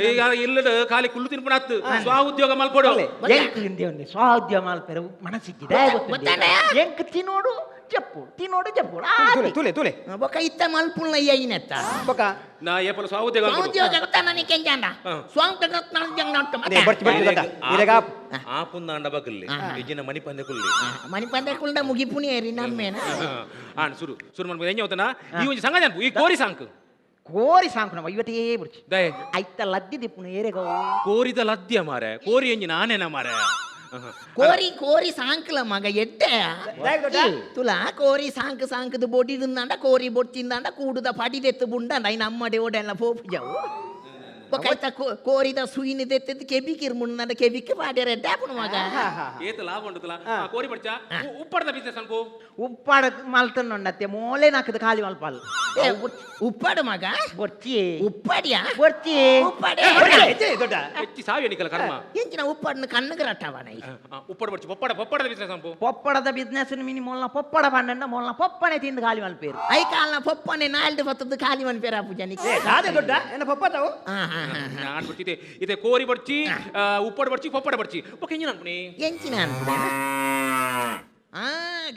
ಈಗ ಇಲ್ಲದ ಖಾಲಿ ಕುಲ್ಲು ತಿನ್ಪುಣಾತ್ ಸ್ವ ಉದ್ಯೋಗ ಮಲ್ಪೊಡು. ಎಂಕ್ ಇಂದೆ ಸ್ವಾದ್ಯ ಮಲ್ಪೆರ ಮನಸ್ಸಿದ್ದೆ. ಗೊತ್ತಾಂಡ? ಎಂಕ್ ತಿನ್ನೋಡು ಜಪ್ಪು ತಿನ್ನೋಡು ಜಪ್ಪು. ತೂಲೆ ತೂಲೆ ತೂಲೆ. ಬೊಕ ಇತ್ತ ಮಲ್ಪುಲ್ನ ಐನೆತ್ತ. ಬೊಕ ನಾ ಏಪಲ ಸ್ವ ಉದ್ಯೋಗ ಮಲ್ಪೊಡು. ಉದ್ಯೋಗ ಗೊತ್ತಾನ ನೀ ಕೆಂಜಾಂಡ ಸ್ವಾಂಗ. ಅದೇ ಬರ್ಚಿ ಬರ್ಚಿ ದೊಡ್ಡ ಇರೇಗ. ಆಪುಂದಾಂಡ ಬಗಲ್ಲಿ ಇಜ್ಜಿನ ಮಣಿಪಂದೆ ಕುಲ್ಲಿ. ಮಣಿಪಂದೆ ಕುಲ್ಡ ಮುಗಿಪುನಿ ಏರಿ ನಮ್ಮೇನ. ಆಂಡ್ ಸುರು ಸುರು ಮನ್ಪು ಎಂಜ ಹೋತನ ಈ ಒಂಜಿ ಸಂಘ ಜಾನ್ಪು ಈ ಕೋರಿ ಸಾಂಕ್. ಕೋರಿ ಸಾಂಕು ನಮ್ಮ ಇವತ್ತೇ ಬುಡ್ಚಿ. ದಯೆ. ಐತ ಲದ್ದಿ ದಿಪ್ಪುನು ಏರೆಗೋ. ಕೋರಿದ ಲದ್ಯ ಮಾರೆ, ಕೋರಿ ಎಂಜಿ ನಾನೇನ ಮಾರೆ. ಕೋರಿ ಕೋರಿ ಸಾಂಕ್ಲ ಮಗ ಎಡ್ಡೆ. ದಾಯೆ ದೊಡ್ಡ? ತುಲಾ ಕೋರಿ ಸಾಂಕ್ ಸಾಂಕದ ಬೊಡಿದಿಂದಾಂಡ ಕೋರಿ ಬೊಟ್ಟಿಂದಾಂಡ ಕೂಡುದ ಪಡಿದೆತ್ತು ಬುಂಡಾಂಡ ಐನ ಅಮ್ಮಡೆ ಓಡೆಲ್ಲ ಪೋಪು ಜಾವು. ಬೊಕ ಐತ ಕೋರಿದ ಸುಯಿನ ದೆತ್ತದ ಕೆಬಿಕಿರ್ ಮುಂದಾಂಡ ಕೆಬಿಕ್ ಪಾಡ್ಯರ ಎಡ್ಡೆ ಆಪುಂಡು ಮಗ. ಏತ ಲಾಭ ಉಂಟುತ್ತಲ ಕೋರಿ ಬಡ್ಚ ಉಪ್ಪಡ್ದ ಬಿಸ್ನೆಸ್ ಅನ್ಕೋ. ಉಪ್ಪಾಡ ಮಲ್ತನ್ನುಂಡತ್ತೆ ಮೋಲೆ ನಾಕದ ಖಾಲಿ ಮಲ್ಪಲ್. ಏ, ಉಪ್ಪಾಡು ಮಗ. ಬೊರ್ಚಿ. ಉಪ್ಪಾಡಿಯಾ? ಬೊರ್ಚಿ. ಉಪ್ಪಾಡೆ. ಎಂಚಿನ ದೊಡ್ಡ? ಹೆಚ್ಚಿ ಸಾವಿಯ ನಿಕಲ ಕರ್ಮ. ಎಂಚಿನ ಉಪ್ಪಾಡನ ಕಣ್ಣುಗೆ ರಟ್ಟವನ. ಉಪ್ಪಡ ಬಡ್ಚಿ ಪೊಪ್ಪಡ ಪೊಪ್ಪಡದ ಬಿಸ್ನೆಸ್ ಅನ್ಪು. ಪೊಪ್ಪಡದ ಬಿಸ್ನೆಸ್ ಮಿನಿ ಮೊಲ್ನ ಪೊಪ್ಪಡ ಪಂಡ ಮೊಲ್ನ ಪೊಪ್ಪನೆ ತಿಂದು ಖಾಲಿ ಮಲ್ಪೇರು. I ಕಾಲ್ನ ಪೊಪ್ಪನೆ ನಾಲ್ದು ಬತ್ತದ ಖಾಲಿ ಮನ್ಪೇರ ಪೂಜನಿಗೆ. ಏ ದಾದೆ ದೊಡ್ಡ ಎನ್ನ ಪಪ್ಪ ತಾವು. ಹಾ ಹಾ ಹಾ. ನಾನು ಬಡ್ಚಿ ಇದೆ ಇದೆ ಕೋರಿ ಬಡ್ಚಿ ಉಪ್ಪಡ ಬಡ್ಚಿ ಪೊಪ್ಪಡ ಬಡ್ಚಿ ಓಕೆ ಎಂಜಿನ ಅನ್ಪುನಿ. ಎಂಚಿನ ಅನ್ಪುನ? ಆ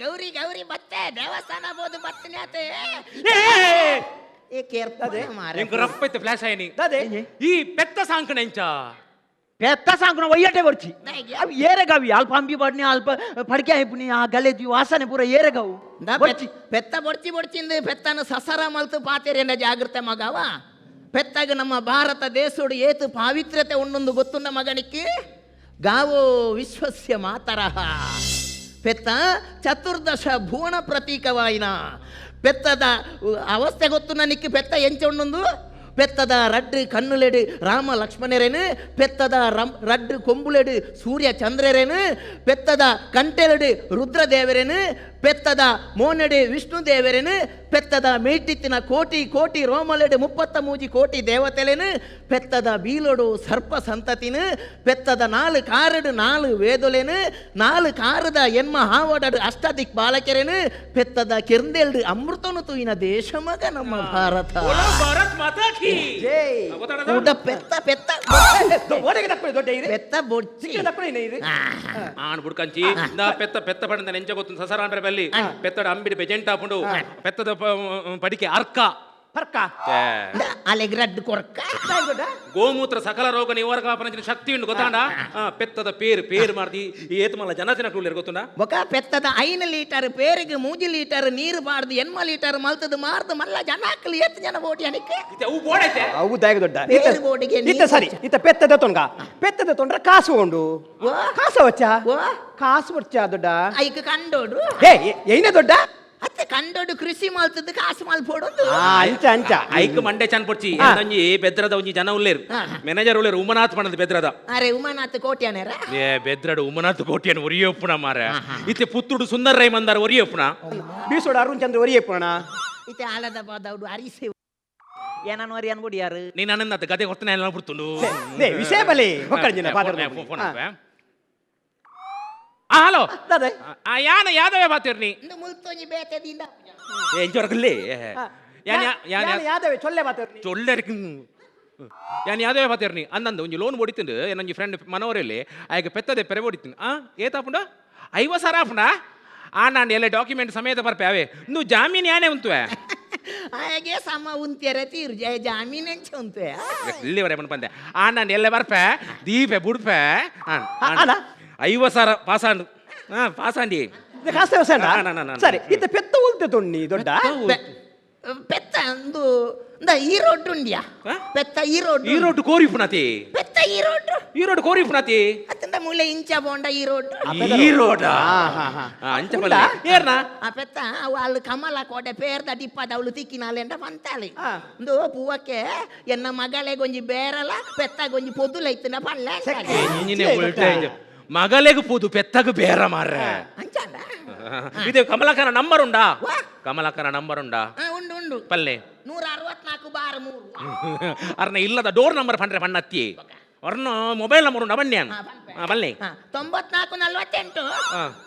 ಗೌರಿ ಗೌರಿ ಬತ್ತೆ ದೇವಸ್ಥಾನ ಬೋದು ಬತ್ತನೆ ಆತೆ. ಏ ಕೇರ್ಪದೆ ಮಾರೆ. ಎಂಕ್ ರಪ್ಪೈತೆ ಫ್ಲಾಶ್ ಆಯ್ನಿ. ದಾದೆ? ಈ ಪೆತ್ತ ಸಾಂಕಣ ಎಂಚ? ಪೆತ್ತ ಸಾಂಕಣ ಒಯ್ಯಟೆ ಬರ್ಚಿ. ಅವು ಏರೆಗಾವಿ ಅಲ್ಪ ಅಂಬಿ ಬಾಡ್ನಿ ಅಲ್ಪ ಪಡಿಕೆ ಆಯ್ಪುನಿ ಆ ಗಲೇಜಿ ವಾಸನೆ ಪೂರ ಏರೆಗಾವು. ಇಂದ ಪೆತ್ತ ಬೊಡ್ಚಿ ಬೊಡ್ಚಿಂದು ಪೆತ್ತನ ಸಸರ ಮಲ್ತು ಪಾತೆರೆಂಡ ಜಾಗೃತೆ ಮಗವ. ಪೆತ್ತಾಗ ನಮ್ಮ ಭಾರತ ದೇಶೋಡು ಏತು ಪಾವಿತ್ರ್ಯತೆ ಉಂಡೊಂದು ಗೊತ್ತುಂಡ ಮಗನಿಕ್ಕೆ? ಗಾವೋ ವಿಶ್ವಸ್ಯ ಮಾತರಃ. ಪೆತ್ತ ಚತುರ್ದಶ ಭುವನ ಪ್ರತೀಕವಾಯಿನ ಪೆತ್ತದ ಅವಸ್ಥೆ ಗೊತ್ತು ನನಕ್ಕೆ. ಪೆತ್ತ ಎಂಚ ಉಂಡೊಂದು? ಪೆತ್ತದ ರಡ್ಡು ಕಣ್ಣುಲೆಡು ರಾಮ ಲಕ್ಷ್ಮಣರೇನು, ಪೆತ್ತದ ರಡ್ಡು ಕೊಂಬುಲೆಡು ಸೂರ್ಯ ಚಂದ್ರರೇನು, ಪೆತ್ತದ ಕಂಟೆಲೆಡು ರುದ್ರದೇವರೇನು, ಪೆತ್ತದ ಮೋನೆಡು ವಿಷ್ಣು ದೇವರೇನು, ಪೆತ್ತದ ಮೇಟಿತ್ತಿನ ಕೋಟಿ ಕೋಟಿ ರೋಮಲೆಡು 33 ಕೋಟಿ ದೇವತೆಲೇನು, ಪೆತ್ತದ ಬೀಲೊಡು ಸರ್ಪ ಸಂತತಿನು, ಪೆತ್ತದ 4 ಕಾರಡು 4 ವೇದೊಲೇನು, 4 ಕಾರದ ಎನ್ಮ ಹಾವಡಡು ಅಷ್ಟದಿಕ್ ಬಾಲಕೆರೇನು, ಪೆತ್ತದ ಕಿರ್ಂದೆಲ್ಡು ಅಮೃತನು ತೂಯಿನ ದೇಶ ಮಗ ನಮ್ಮ ಭಾರತ. ಭಾರತ್ ಮಾತಾ ಕಿ ಜೈ. ಉಡ ಪೆತ್ತ ಪೆತ್ತ ಓಡೆಗೆ ದಕ್ಕುಳಿ ದೊಡ್ಡ ಇರಿ. ಪೆತ್ತ ಬೊಡ್ಚಿ. ಚಿಕ್ಕ ದಕ್ಕುಳಿ ಇರಿ. ಆಣ್ ಬುಡ್ಕಂಚಿ ಇಂದ ಪೆತ್ತ ಪೆತ್ತ ಪಂಡ ನೆಂಚ ಗೊತ್ತು ಸಸರಾಂಡ್ರೆ ಬಲ್ಲಿ ಪೆತ್ತಡ ಅಂಬಿಡಿ ಬೆಜೆಂಟ್ ಆಪುಂಡು ಪೆತ್ತದ ಪಡಿಕೆ ಅರ್ಕ ಪರ್ಕ ಅಲೆಗ್ ರಡ್ಡು ಕೊರ್ಕ. ದೊಡ್ಡ ಗೋಮೂತ್ರ ಸಕಲ ರೋಗ ನಿವಾರಕ ಆಪನಂಚಿನ ಶಕ್ತಿ ಉಂಡು ಗೊತ್ತಾಂಡ. ಪೆತ್ತದ ಪೇರು ಪೇರು ಮಾಡ್ದಿ ಏತು ಮಲ್ಲ ಜನ ತಿನ್ನಕ್ಲು ಗೊತ್ತುಂಡ. ಬೊಕ ಪೆತ್ತದ 5 ಲೀಟರ್ ಪೇರಿಗೆ 3 ಲೀಟರ್ ನೀರು ಬಾರ್ದು 8 ಲೀಟರ್ ಮಲ್ತದ ಮಾರ್ದು ಮಲ್ಲ ಜನ ಹಾಕಲು ಏತ್ ಜನ ಬೋಟಿ ಅನಿಕೆ. ಇತ್ತೆ ಅವು ಬೋಡೈತೆ. ಅವು ದಾಯಗ ದೊಡ್ಡ. ಪೇರು ಬೋಟಿಗೆ ಇತ್ತ ನೀರು ಸರಿ ಇತ್ತ ಪೆತ್ತದ ತೊಂಗ ಪೆತ್ತದ ತೊಂಡ್ರೆ ಕಾಸು ಉಂಡು. ವಾ? ಕಾಸು ವಚ್ಚ ವಾ? ಕಾಸು ವಚ್ಚ ದೊಡ್ಡ. ಐಕ್ ಕಂಡೋಡು. ಏ ಏನೇ ದೊಡ್ಡ? ಅತ್ತೆ ಕಂಡೋಡು ಕೃಷಿ ಮಲ್ತದ್ದು ಕಾಸು ಮಲ್ಪೋಡೊಂದು. ಅಂಚ ಅಂಚ. ಐಕ್ ಮಂಡೆ ಚನ್ ಪೊಡ್ಚಿ ಒಂಜಿ ಬೆದ್ರದ ಒಂಜಿ ಜನ ಉಲ್ಲೇರು ಮ್ಯಾನೇಜರ್ ಉಲ್ಲೇರು ಉಮನಾಥ್ ಪಣದ ಬೆದ್ರದ. ಅರೆ ಉಮಾನಾಥ್ ಕೋಟ್ಯಾನೇರ? ಏ ಬೆದ್ರಡು ಉಮನಾಥ್ ಕೋಟ್ಯಾನ ಒರಿಯೊಪ್ಪುಣ ಮಾರ. ಇತ್ತೆ ಪುತ್ತುಡು ಸುಂದರ ರೈ ಮಂದಾರ ಒರಿಯೊಪ್ಪುಣ. ಬೀಸೋಡು ಅರುಣ್ ಚಂದ್ರ ಒರಿಯಪ್ಪಣ. ಇತ್ತೆ ಆಲದ ಬಾದೌಡು ಅರಿಸೆ. ಏನನ್ನು ಅರಿ ಅನ್ಬಿಡಿ ಯಾರು? ನೀನ್ ನನ್ನ ಗದೆ ಕೊಡ್ತಾನೆ ಎಲ್ಲ ಬಿಡ್ತುಂಡು. ವಿಷಯ ಬಲಿ ಹೊಕ್ಕಳ ಪಾತ್ರ. ಫೋನ್ ಹಲೋ ದಾದೆ. ಯಾನ ಯಾದವೇ ಬಾತಿರ್ನಿ. ಇಂದು ಮುಲ್ತೊಂಜಿ ಬೇತೆದಿಂದ. ಎಂಚೊರಕಲ್ಲಿ ಯಾನ್ ಯಾನ್ ಯಾನ್ ಯಾದವೆ ಚೊಲ್ಲೆ ಮಾತಾಡ್ನಿ. ಚೊಲ್ಲೆರ್ಕ್ ಯಾನ್ ಯಾದವೇ ಬಾತಿರ್ನಿ ಅಂದಂದು ಒಂಜಿ ಲೋನ್ ಹೊಡಿತಿಂದು ಏನೊಂಜಿ ಫ್ರೆಂಡ್ ಮನೋರಲ್ಲಿ ಆಯ್ಕೆ ಪೆತ್ತದೆ ಪೆರೆ ಹೊಡಿತೀನಿ. ಆ ಏತಾಪುಂಡ 50,000 ಆಪುಂಡ. ಆ ನಾನು ಎಲ್ಲ ಡಾಕ್ಯುಮೆಂಟ್ ಸಮೇತ ಬರ್ಪೆ ಅವೇ ಇಂದು ಜಾಮೀನು ಯಾನೇ ಉಂತುವೆ. ಹಾಗೆ ಸಮ ಉಂತ್ಯರ ತೀರು ಜಯ ಜಾಮೀನ್ ಎಂಚ ಉಂತುವೆ. ಇಲ್ಲಿವರೆ ಬಂದೆ ಆ ನಾನು ಎಲ್ಲ ಬರ್ಪೆ ದೀಪೆ ಬುಡ್ಪೆ. ಅಲ್ಲ. 50,000 ಪಾಸಾಂಡು. ಹಾ ಪಾಸಾಂಡಿ. ಇದು ಕಾಸು ವ್ಯವಸಾಯ ನಾ. ಸರಿ ಇತ್ತ ಪೆತ್ತ ಉಲ್ತೆ ತೊಣ್ಣಿ ದೊಡ್ಡ. ಪೆತ್ತ ಅಂದು ಇಂದ ಈ ರೋಡ್ ಉಂಡ್ಯಾ? ಪೆತ್ತ ಈ ರೋಡ್. ಈ ರೋಡ್ ಕೋರಿ ಪುನತಿ. ಪೆತ್ತ ಈ ರೋಡ್. ಈ ರೋಡ್ ಕೋರಿ ಪುನತಿ. ಅತ್ತಂದ ಮೂಲೆ ಇಂಚ ಬೋಂಡ ಈ ರೋಡ್. ಈ ರೋಡ್ ಅಂಚ ಬಲ್ಲೆ ಏರ್ನಾ? ಆ ಪೆತ್ತ ಅಲ್ಲಿ ಕಮಲ ಕೋಟೆ ಪೇರ್ದ ಡಿಪ್ಪದ ಅವಳು ತಿಕ್ಕಿನಾಲೆಂಡ ಬಂತಾಳೆ. ಇಂದು ಪೂವಕ್ಕೆ ಎನ್ನ ಮಗಳೇ ಗೊಂಜಿ ಬೇರಲ ಪೆತ್ತ ಗೊಂಜಿ ಪೊದ್ದುಲೈತಿನ ಪಲ್ಲ. ಮಗಲೆಗ್ ಪೋದು ಪೆತ್ತಗ ಬೇರ ಮಾರ್ರೆ. ಅಂಚಾಂಡ. ಇದು ಕಮಲಕನ ನಂಬರ್ ಉಂಡಾ? ಕಮಲಕನ ನಂಬರ್ ಉಂಡಾ? ಉಂಡು ಉಂಡು. ಪಲ್ಲೆ 164/3. ಅರ್ನ ಇಲ್ಲದ ಡೋರ್ ನಂಬರ್ ಪಂಡ್ರೆ ಪಣ್ಣತ್ತಿ ಅರ್ನ ಮೊಬೈಲ್ ನಂಬರ್ ಉಂಡ ಬನ್ನಿ. ಬಲ್ಲೆ 94 48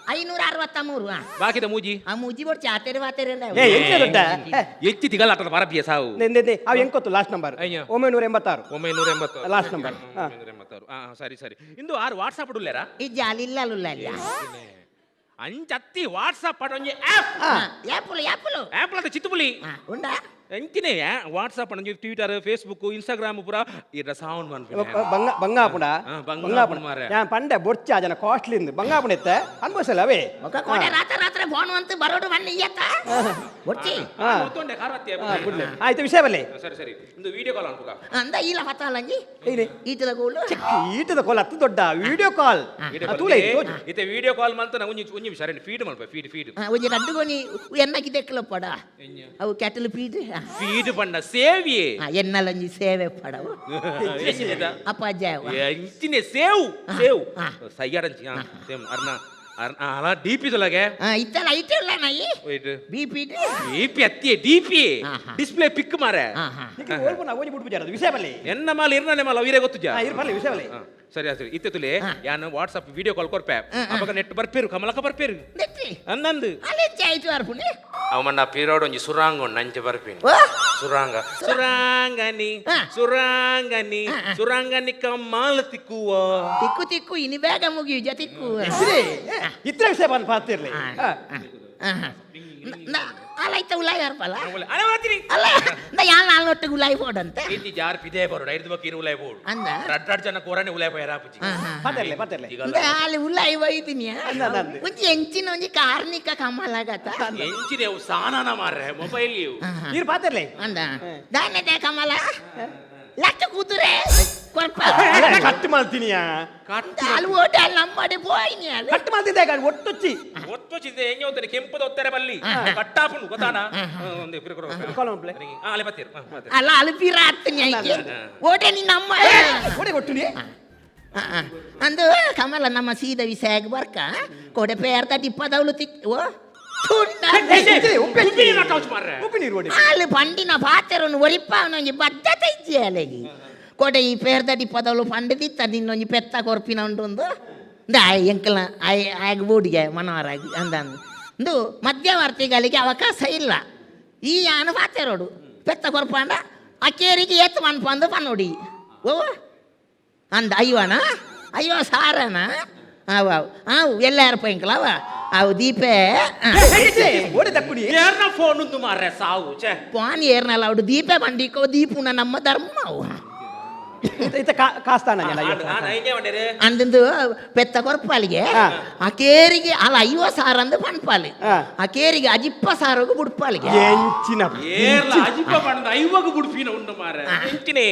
563. ಬಾಕಿದ ಮೂಜಿ. ಆ ಮೂಜಿ ಬೊಡ್ಚಿ ಆತೇರೆ ವಾತೇರೆ. ಏ ಎಂಚ ದೊಡ್ಡ? ಎಚ್ಚಿ ತಿಗಲ್ ಆಟದ ಬರಬಿಯ ಸಾವು. ಅವು ಹೆಂಗ್ ಲಾಸ್ಟ್ ನಂಬರ್? 986. 986 Last number. 986. ಸರಿ ಸರಿ. ಇಂದು ಆರು ವಾಟ್ಸಾಪ್ ಉಲ್ಲೇರಾ? ಈ ಜಾಲಿ ಇಲ್ಲ ಅಲ್ಲ. ಅಂಚತ್ತಿ ವಾಟ್ಸಾಪ್ ಒಂಜಿ ಆ್ಯಪ್. ಆ್ಯಪಲ್ ಆ್ಯಪಲ್ ಆ್ಯಪಲ್ ಅಂತ ಚಿತ್ತುಪುಲಿ. ಉಂಡಾ? ಎಂಚಿನೇ ವಾಟ್ಸಾಪ್ ಒಂಜಿ ಟ್ವಿಟರ್ ಫೇಸ್ಬುಕ್ ಇನ್ಸ್ಟಾಗ್ರಾಮ್ ಪೂರ ಈ ಸೌಂಡ್ ಮನ್ಪುನೆ. ಬಂಗ ಬಂಗಾಪುಣ. ಬಂಗಾಪುಣ ಮಾರ್ರೆ. ಯಾನ್ ಪಂಡೆ ಬೊಡ್ಚ ಜನ ಕಾಸ್ಟ್ಲಿ ಇಂದು ಬಂಗಾಪುಣ ಇತ್ತೆ ಅನ್ಭವಿಸಲ್ಲ ಅವೇ. ఒక ಕೋಟೆ ರಾತ್ರಿ ರಾತ್ರಿ ಫೋನ್ ಅಂತ ಬರೋಡು ಬನ್ನಿ ಇಯ್ಯತ್ತ ಬೊಡ್ಚಿ. ಗೊತ್ತುಂಡೆ ಕಾರತ್ತಿ. ಆಯ್ತು ವಿಷಯ ಬಲ್ಲೆ. ಸರಿ ಸರಿ. ಇಂದು ವಿಡಿಯೋ ಕಾಲ್ ಅನ್ಪುಗ. ಅಂದ ಇಲ್ಲ ಪತ್ತಲಂಜಿ. ಏನೇ? ಈಟದ ಗೋಲು. ಈಟದ ಕಾಲ್ ಅತ್ತು ದೊಡ್ಡ ವಿಡಿಯೋ ಕಾಲ್. ತೂಲೆ ಇತ್ತೆ ವಿಡಿಯೋ ಕಾಲ್ ಮಲ್ತ ಒಂಜಿ ಒಂಜಿ ನಿಮಿಷ ಫೀಡ್ ಮಲ್ಪ ಫೀಡ್ ಫೀಡ್. ಒಂಜಿ ರಡ್ಡುಗೊನಿ ಎನ್ನಕಿ ದೆಕ್ಕಲ ಪಡ ಅವು ಕೆಟಲ್ ಫೀಡ್. ಫೀಡ್ ಪಂಡ ಸೇವಿಯೇ. ಎನ್ನಲಂಜಿ ಸೇವೆ ಪಡವು ಅಪ್ಪ ಜಯವ. ಎಂಚಿನೆ ಸೇವ್ ಸೇವ್ ಸಯ್ಯಾಡಂಚಿ ಸೇಮ್ ಅರ್ನ ಅರ್ನ ಅಲ ಡಿಪಿ ತೊಲಗೆ. ಇತ್ತಲ್ಲ ಇತ್ತಲ್ಲ ನಾಯಿ ಬಿ ಪಿ ಬಿ ಪಿ ಅತ್ತಿ ಡಿ ಪಿ ಡಿಸ್ಪ್ಲೇ ಪಿಕ್ ಮಾರೆ. ಓಜಿ ಬಿಡ್ಪು ಜಾರದು ವಿಷಯ ಬಲ್ಲೆ. ಎನ್ನ ಮಾಲ್ ಇರ್ನನೆ ಮಾಲ್ ಅವರೇ ಗೊತ್ತು ಜಾ. ಇರ್ಬಲ್ಲೆ ವಿಷಯ ಬಲ್ಲೆ. ಸರಿ ಸರಿ ಇತ್ತೆ ತುಲೆ ಯಾನು ವಾಟ್ಸಪ್ ವಿಡಿಯೋ ಕಾಲ್ ಕೊರ್ಪೆ ಅಪಗ ನೆಟ್ ಬರ್ಪೇರು ಕಮಲಕ ಬರ್ಪೇರು ಅಂದಂದು. ಅವಮಣ್ಣ ಪೀರೋಡ್ ಒಂಜಿ ಸುರಾಂಗ ಉಂಡು ಅಂಚೆ ಬರ್ಪೇನು ಸುರಾಂಗ ಸುರಾಂಗನಿ ಸುರಾಂಗನಿ ಸುರಾಂಗನಿ ಕಮ್ಮಾಲ ತಿಕ್ಕುವ ತಿಕ್ಕು ತಿಕ್ಕು ಇನಿ ಬೇಗ ಮುಗಿಯು ಜ ತಿಕ್ಕು. ಇತ್ರ ವಿಷಯ ಬಂದು ಪಾತಿರ್ಲಿ. ಅಲ್ಲ ಇತ್ತ ಉಲ್ಲ ಯಾರಪಲ್ಲ ಅಲ್ಲ ಯಾನ್ ಒಟ್ಟಿಗೆ ಉಲಾಯಿ ಬೋಡಂತ ಇಂಚಿ ಜಾರ್ ಪಿದೆ ಬರೋಡ ಐದು ಬಕ್ಕ ಇರು ಉಲಾಯ್ ಬೋಡು. ಅಂದ? ರಡ್ ರಡ್ ಜನ ಕೋರನೆ ಉಲಾಯ್ ಪೋಯರ ಆಪುಜಿ. ಪದರ್ಲೆ ಪದರ್ಲೆ. ಅಲ್ಲಿ ಉಲಾಯಿ ಒಯ್ದಿನಿ. ಒಂಜಿ ಎಂಚಿನ ಒಂಜಿ ಕಾರ್ನಿಕ ಕಮಲಾಗತ. ಎಂಚಿನ ಅವು ಸಾನಾನ ಮಾರ್ರೆ ಮೊಬೈಲ್ ಇವು. ನೀರು ಪಾತಿರ್ಲೆ. ಅಂದ ದಾನದೆ ಕಮಲ ಲಕ್ಕ ಕೂತುರೆ ಕೊರ್ಪ. ಕಟ್ ಮಾಡ್ತೀನಿಯಾ? ಅಲ್ಲಿ ಓಟ ಅಲ್ಲಿ ನಮ್ಮಡೆ ಪೋಯಿನಿ ಅಲ್ಲಿ. ಕಟ್ ಮಾಡ್ತಿದ್ದೆ ಒಟ್ಟೊಚ್ಚಿ. ಒತ್ತೊಚ್ಚಿದೆ ಎಂಗೆ ಹೋಗ್ತಾನೆ ಕೆಂಪದ ಒತ್ತಾರೆ ಬಲ್ಲಿ ಕಟ್ಟಾಪುಂಡು ಗೊತ್ತಾನ ಒಂದು ಇಬ್ರು ಕೊಡು. Column play. ಆ, ಅಲ್ಲೇ ಬತ್ತೀರು. ಹಾ, ಬತ್ತೀರು. ಅಲ್ಲ ಅಲ್ಪಿರ ಆತ್ನಿ ಐಕೆ ಓಟೆ ನಿನ್ನ ಅಮ್ಮ. ಒಡೆ ಒಟ್ಟು ನೀ. ಅಂದು ಕಮಲ ನಮ್ಮ ಸೀದ ವಿಷಯಕ್ಕೆ ಬರ್ಕ ಕೊಡೆ ಪೇರ್ದ ಟಿಪ್ಪದವಳು ತಿಕ್ ಓ ತುಂಡ. ಉಪ್ಪಿನ ಕೌಚ್ ಮಾರ್ರೆ. ಉಪ್ಪು ನೀರು ಒಡೆ. ಅಲ್ಲಿ ಪಂಡಿನ ಪಾತೆರನ್ನು ಒರಿಪ್ಪ ಒಂಜಿ ಬದ್ಧತೆ ಇಜ್ಜಿ ಅಲೆಗಿ ಕೊಡೆ ಈ ಪೇರ್ದ ಟಿಪ್ಪದವಳು ಪಂಡದಿತ್ತ ನಿನ್ನೊಂಜಿ ಪೆತ್ತ ಕೊರ್ಪಿನ ಉಂಟು ಆಯ್ ಎಂಕಲ್ನ ಆಯ್ ಆಗ ಬೂಡಿಗೆ ಮನೋಹರಾಗಿ ಅಂದ ಅಂದು ಮಧ್ಯವರ್ತಿಗಳಿಗೆ ಅವಕಾಶ ಇಲ್ಲ. ಈ ಯಾನು ಪಾತೆರೋಡು ಪೆತ್ತ ಕೊರ್ಪಂಡ ಅಕೇರಿಗೆ ಏತ್ ಮನ್ಪಂದು ಪನ್ನೋಡಿ ಓ ಅಂದ ಅಯ್ಯವನ ಅಯ್ಯೋ ಸಾರನ ಅವ ಅವು ಎಲ್ಲ ಯಾರಪ್ಪ ಎಂಕಲವ ಅವು ದೀಪೆ. ಒಡೆ ತಕ್ಕುಡಿ. ಏರ್ನ ಫೋನ್ ಉಂದು ಮಾರ್ರೆ ಸಾವು ಛೆ. ಪಾನ್ ಏರ್ನಲ್ಲ ಅವಡು ದೀಪೆ ಬಂಡಿಕೋ ದೀಪುನ ನಮ್ಮ ಧರ್ಮ ಅವು. ಇತ್ತ ಕಾಸ್ತಾನ. ಎಂಗೆ ಬಂಡೇರು? ಅಂದಂದು ಪೆತ್ತ ಕೊರ್ಪಾಲಿಗೆ ಆ ಕೇರಿಗೆ ಅಲ್ಲ ಐವ ಸಾರ ಅಂದು ಪನ್ಪಾಲಿ ಆ ಕೇರಿಗೆ ಅಜಿಪ್ಪ ಸಾರೋಗು ಬುಡ್ಪಾಲಿಗೆ. ಎಂಚಿನ ಏರ್ಲ ಅಜಿಪ ಪಂಡ ಐವಾಗ ಬುಡ್ಪಿನ ಉಂಡು ಮಾರ್ರೆ ಎಂಚಿನೇ.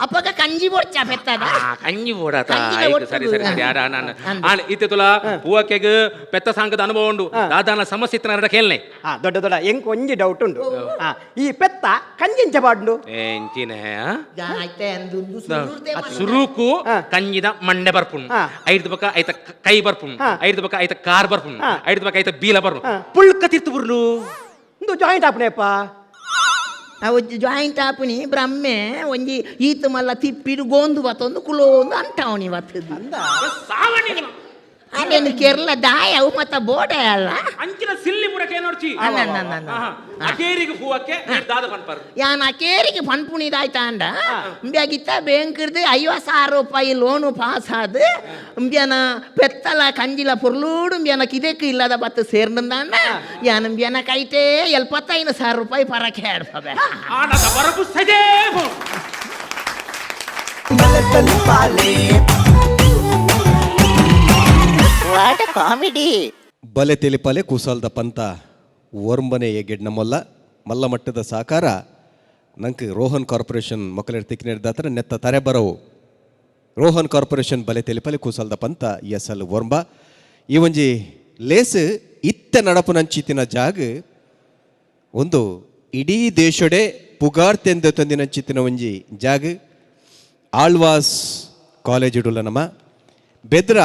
ಅಪ್ಪಗ ಕಂಜಿ ಬೊಡ್ಚ ಪೆತ್ತದ. ಆ, ಕಂಜಿ ಬೋಡಾತ. ಕಂಜಿನ ಆಯ್ತು, ಒಟ್ಟು. ಸರಿ ಸರಿ ಸರಿ ಆಡ ನಾನು ಅಂದು. ಆಣ ಇತ್ತೆ ತುಲ ಪೂವಕ್ಕೆಗ್ ಪೆತ್ತ ಸಾಂಕದ ಅನುಭವ ಉಂಡು ದಾದಾನ ಸಮಸ್ಯೆ ಇತ್ತು ನರಡ ಕೇಳ್ನೆ. ಹಾ ದೊಡ್ಡ ದೊಡ್ಡ ಎಂಕ್ ಒಂಜಿ ಡೌಟ್ ಉಂಡು. ಈ ಪೆತ್ತ ಕಂಜಿಂಚ ಪಾಡುಂಡು? ಎಂಚಿನ ಆಯ್ತೆ ಅಂದುಂದು ಸುರುರ್ದೆ ಮಲ್ತ. ಸುರುಕು ಕಂಜಿದ ಮಂಡೆ ಬರ್ಪುಂಡು, ಐದು ಬಕ್ಕ ಐತ ಕೈ ಬರ್ಪುಂಡು, ಐದು ಬಕ್ಕ ಐತ ಕಾರ್ ಬರ್ಪುಂಡು, ಐದು ಬಕ್ಕ ಐತ ಬೀಲ ಬರ್ಪುಂಡು, ಪುಳ್ಕ ತಿರ್ತು ಬುರ್ಲು. ಇಂದು ಜಾಯಿಂಟ್ ಆಪುನೆಪ್ಪ. ಅವು ಜಾಯಿಂಟ್ ಆಪುನಿ ಬ್ರಹ್ಮೆ ಒಂಜಿ ಈತ ಮಲ್ಲ ತಿಪ್ಪಿಡು ಗೋಂದು ಬತ್ತೊಂದು ಕುಲೋಂದು ಅಂಟಾವನಿ ಬತ್ತದು. ಅದೇನು ಕೇರಳ ದಾಯ ಅವು ಮತ್ತ ಬೋಡೆ ಅಲ್ಲ. ಅಂಚಿನ ಸಿಲ್ಲಿ ಪುರಕ್ಕೆ ನೋಡ್ಚಿ. ಅಲ್ಲ, ಅಲ್ಲ, ಅಲ್ಲ, ಅಲ್ಲ. ಅಕೇರಿಗೆ ಹೂವಕ್ಕೆ ದಾದ ಪನ್ಪರ್. ಯಾನ್ ಅಕೇರಿಗೆ ಪನ್ಪುಣಿದಾಯ್ತಾಂಡ ಇಂಬ್ಯಾಗಿತ್ತ ಬ್ಯಾಂಕ್ರ್ದು 50,000 ರೂಪಾಯಿ ಲೋನು ಪಾಸ್ ಆದ ಇಂಬ್ಯಾನ ಪೆತ್ತಲ ಕಂಜಿಲ ಪೊರ್ಲೂಡು ಇಂಬ್ಯಾನ ಕಿದೆಕ್ ಇಲ್ಲದ ಬತ್ತು ಸೇರ್ದಂದಾಂಡ ಯಾನ್ ಇಂಬ್ಯಾನ ಕೈಟೇ 75,000 ರೂಪಾಯಿ ಪರಕ್ಕೆ ಆಡ್ಪವೆ. ಆನದ ಬರಪು ಸಜೇ. What comedy. ಬಲೆ ತೆಲಿಪಾಲೆ ಕೂಸಾಲ್ದ ಪಂತ ಓರ್ಂಬನೆ ಎಗೆಡ್ ನಮ್ಮಲ್ಲ ಮಲ್ಲ ಮಟ್ಟದ ಸಾಕಾರ ನಂಗೆ ರೋಹನ್ ಕಾರ್ಪೊರೇಷನ್ ಮೊಕಲೆರ್ ತಿಕ್ಕಿನೇರ್ದಾತ್ರ ನೆತ್ತ ತರೆ ಬರವು ರೋಹನ್ ಕಾರ್ಪೊರೇಷನ್ ಬಲೆ ತೆಲಿಪಾಲೆ ಕೂಸಾಲ್ದ ಪಂತ ಎಸ್ ಎಲ್ ಓರ್ಂಬ. ಈ ಒಂಜಿ ಲೇಸ್ ಇತ್ತ ನಡಪು ನಂಚಿತಿನ ಜಾಗ ಒಂದು ಇಡೀ ದೇಶಡೆ ಪುಗಾರ್ತೆಂದ ತಂದಿನಂಚಿತ್ತಿನ ಒಂಜಿ ಜಾಗ ಆಳ್ವಾಸ್ ಕಾಲೇಜ್ ಇಡುಲ್ಲ ನಮ್ಮ ಬೆದ್ರ